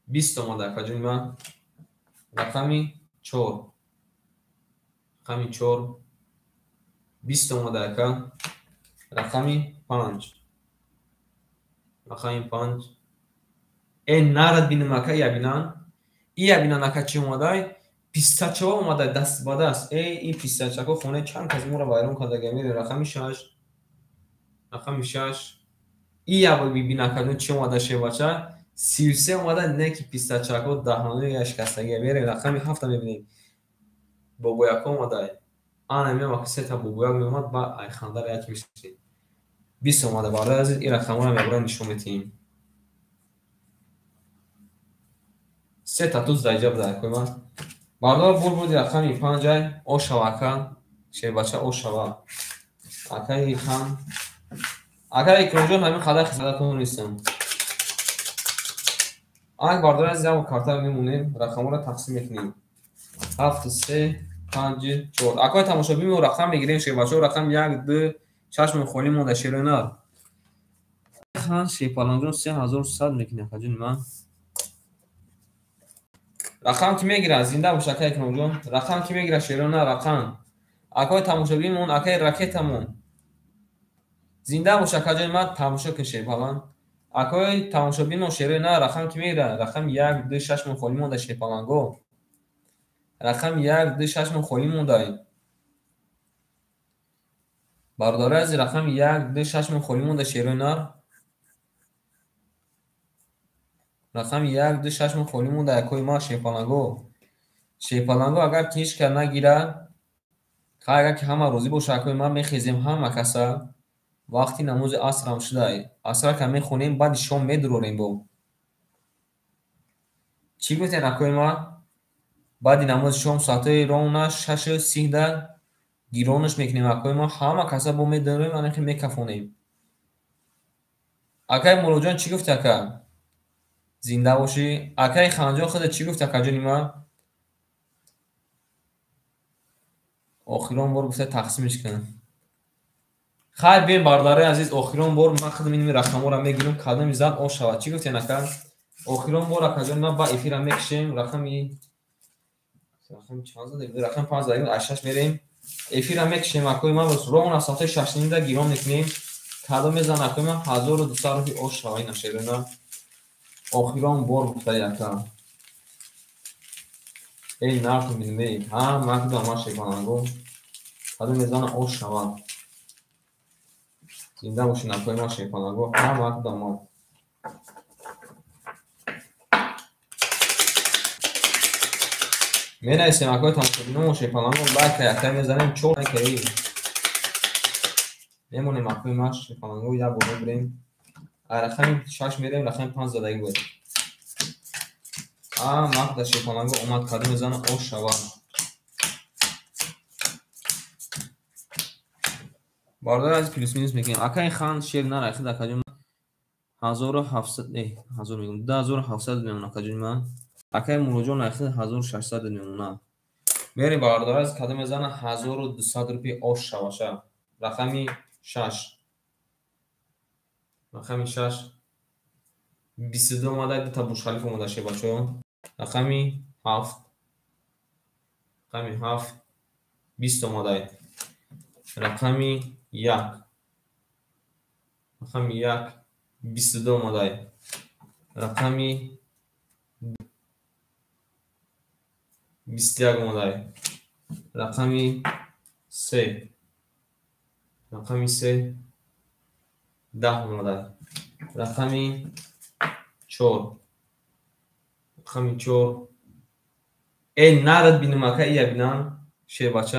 20 омада акаҷон ма. Рақами 4. Рақами 4 20 омада ака. Рақами 5. Рақами 5. Э нарад бинам ака ябинан. И ябинан ака чӣ омадай? Пистачаҳо омада даст ба даст. Э ин пистачаҳо хонаи чанд кас моро вайрон карда мерем. Рақами 6. Рақами 6. И яб бибин акаҷон чӣ омада шевача? 33 омада не ки пистачаҳо даҳонои яшкастагия мерем. Рақами 7 мебинем. Бобояко омада. Ана меам ака сета бобояк меомад ба айхандар як мешид. 20 омада бародари азиз ин рақамҳоро мебарам нишон метиҳем. Сета туз дар иҷа буда акои ман. Бародар бур буди рақами 5 ай ошава ака шербача ошава. Акаи хан. Акаи Икромҷон ҳамин қадар хизмататон нестам. Ак бародари азиз як карта мемонем, рақамҳоро тақсим мекунем. 7 3 5 4. Акои тамошобин мо рақам мегирем шербачаҳо рақам 1 2 чашми холӣ монда шеронар. Хан шерпаланҷон 3100 мекунем акаҷони ман. Рақам ки мегирад, зинда бош акай Икромҷон. Рақам ки мегирад шерона рақам. Акои тамошобинмон, акаи ракетамон. Зинда бош акаҷони ман, тамошо кун шерпалан. Акои тамошобинмон шерона рақам ки мегирад, рақам 1 2 6 мон холӣ монда шерпаланго. Рақам 1 2 6 мон холӣ монда. Бародари азиз рақам 1 2 6 мон холӣ монда шерона. Рақами 1 2 6 мон холӣ монда акои ма шерпаланго. Шерпаланго агар ки ҳеҷ кас нагирад, агар ки ҳама розӣ боша акои ма мехезем ҳама каса. Вақти намози асрам шудай. Асрака мехонем, баъди шом медурорем бо. Чӣ гуфтем акои ма? Баъди намози шом соатҳои ровна 6:30 гиронаш мекунем акои ма, ҳама каса бо медурорем, анахи мекафонем. Акаи Муллоҷон чӣ гуфт ака? Зинда бошӣ. Акаи Ханҷон худа чӣ гуфт акаҷони ман? Охирон бор гуфта тақсимиш кун. Хайр биёем бародарои азиз, охирон бор ман худам ин рақамҳоро мегирам, кадоми зад ош шавад. Чӣ гуфтен ака? Охирон бор акаҷони ман ба эфира мекушем, рақами чанд зада? Рақами 5 зада, аз 6 мерем. Эфира мекушем акои ман, ровно соати 6:30 гирон мекунем. Кадом мезан акои ман 1200 рупи ош шава ина шерона. Охирон бор гуфта яка. Эй нарху бинем, ҳа ман худам ман шерпаланго. Кадом мезана ош шава. Зинда бошин акои ман шерпаланго, ҳа ман худам ман. Менависем акои тамошобиномо шерпаланго лайка якта мезанем, 4 лайкаи. Мемонем акои ман шерпаланго як бор мебирем. Рақами 6 мерем, рақами 5 задагӣ буд. А мақда шерпаланго омад, кадом мезана ош шава. Бародари азиз плюс минус мекунем. Акаи хан шер нарайхид акаҷон 1700 не 1000 мегум 2700 мемона акаҷони ман. Акаи Муллоҷон айхид 1600 мемона. Мерем бародари азиз, кадом мезана 1200 рупия ош шаваша. Рақами 6. Рақами 6. 22 омада, дута Бурҷ-Халиф омада шебачо. Рақами 7. Рақами 7. 20 омада. Рақами 1. Рақами 1. 22 омада. Рақами 21 омада. Рақами 3. Рақами 3. 10 омада. Рақами 4. Рақами 4. Эй, нарад бинам ака, ия бинам, шербача.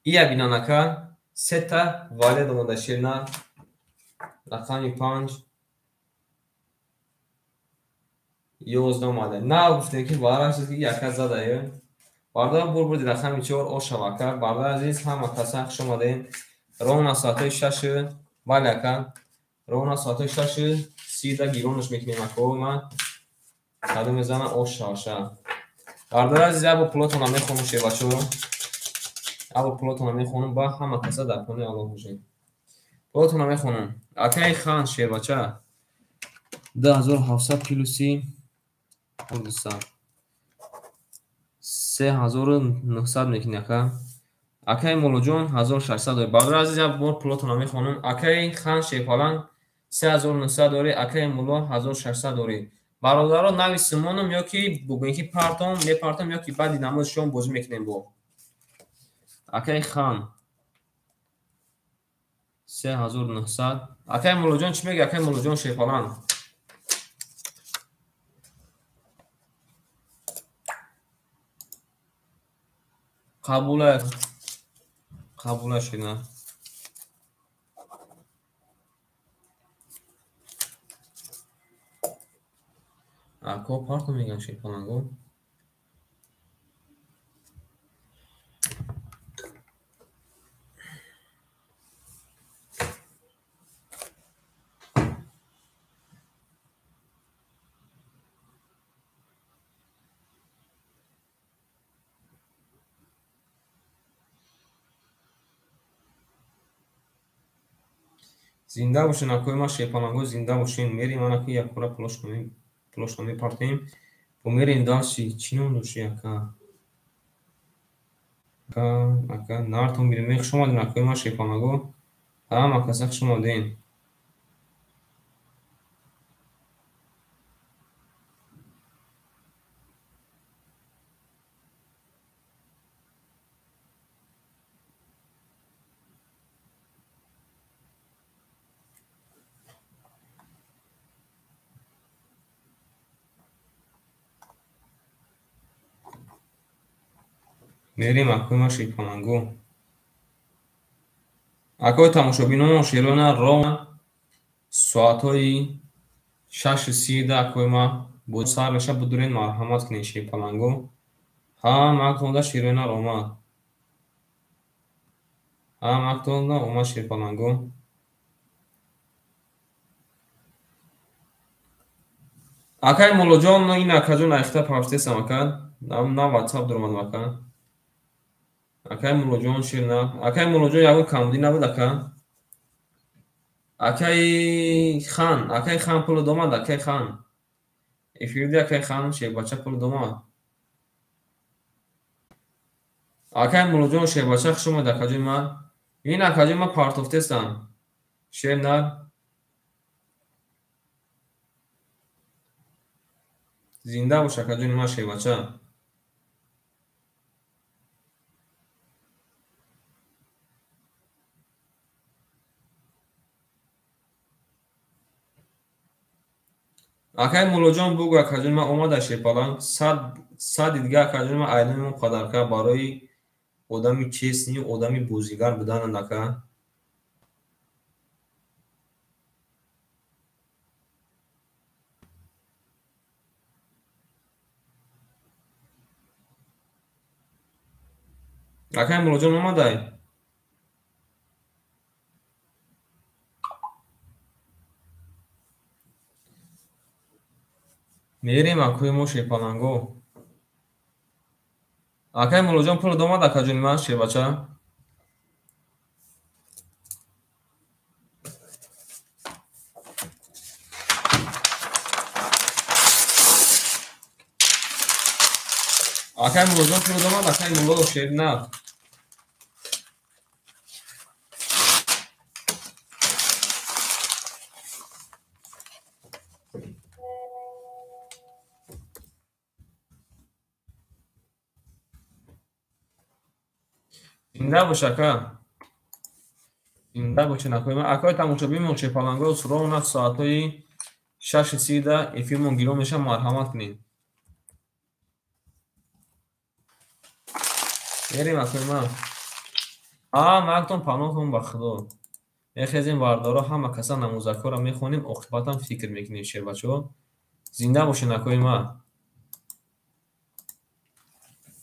Ия бинам ака, сета валед омада шерна. Рақами 5. 11 омада. На гуфтем ки бараш ки яка задае. Бардар бурди рақами 4 ошава ака. Бардар азиз, ҳама каса хуш омадем. Ровно соатҳои 6, бале ака. Ровно соатҳои 6:30 да гиронаш мекунем ака. Ман кадом мезана ошаваша. Бардар азиз, як бор пулотона мехонам шебачо. Як бор пулотона мехонам, ба ҳама каса дар хонаи Аллоҳ бошед. Пулотона мехонам. Акаи хан шербача 2700 плюси 200. 3900 мекунӣ ака. Акаи Муллоҷон 1600 дорӣ. Бародари азиз, як бор пулотона мехонам. Акаи хан шерпаланг 3900 дорӣ, акаи Мулло 1600 дорӣ. Бародаро, нави симонам ё ки бугӯем ки партом, мепартом ё ки баъди намози шом бозӣ мекунем бо. Акаи хан 3900. Акаи Муллоҷон чӣ мегӯяд? Акаи Муллоҷон шерпаланг. Қабула, қабула шуда. Ако парто меган шерпаланго. Зинда бошен акои ма шерпаланго, зинда бошен. Мерем анаки якпора пулошно мепартем. Бо мерем дальше. Чӣ ном дошти ака? Ака, ака, нартон бирем. Хуш омадем акои ма шерпаланго. Ҳама каса хуш омадем. Мерем акои ма шерпаланго. Акои тамошобинон, шерона ровно соатҳои 6:30 акои ма бо сар меша будурен, марҳамат кунед шерпаланго. Ҳамаатонда шерона омад. Ҳамаатонда омад шерпаланго. Акаи Муллоҷон, ин акаҷон айхта парстесам ака. На WhatsApp дуромадам ака. Акаи Муллоҷон шерна. Акаи Муллоҷон ягон камбудӣ набуд ака. Акаи хан, акаи хан пуло домад, акаи хан. Эфирди акаи хан шербача пуло домад. Акаи Муллоҷон шербача хуш омад акаҷони ман. Ин акаҷони ман партофтестам. Шернар. Зинда бош акаҷони ман шербача. Акаи Муллоҷон бугӯ акаҷони ман омада шерпаланг. Сади дига акаҷони ман айноми мо падарка барои одами честни, одами бозигар будананд ака. Акаи Муллоҷон омадай? Мерем акои мо шерпаланго. Акай Муллоҷон, пул омад, акаҷони ман, шербача? Акай Муллоҷон, пул омад, акай Мулло, шерна. Зинда бош, ака. Зинда бошед, акои ман. Акои тамошобинмон, шерпалангҳо, ровно соатҳои 6:30 эфирмон гирон мешавад, марҳамат кунед. Мерем, акои ман. А, мактон паноҳтон ба Худо. Мехезем, бардоро, ҳама каса намозакҳоро мехонем, оқибатам фикр мекунем, шербачаҳо. Зинда бошед, акои ман.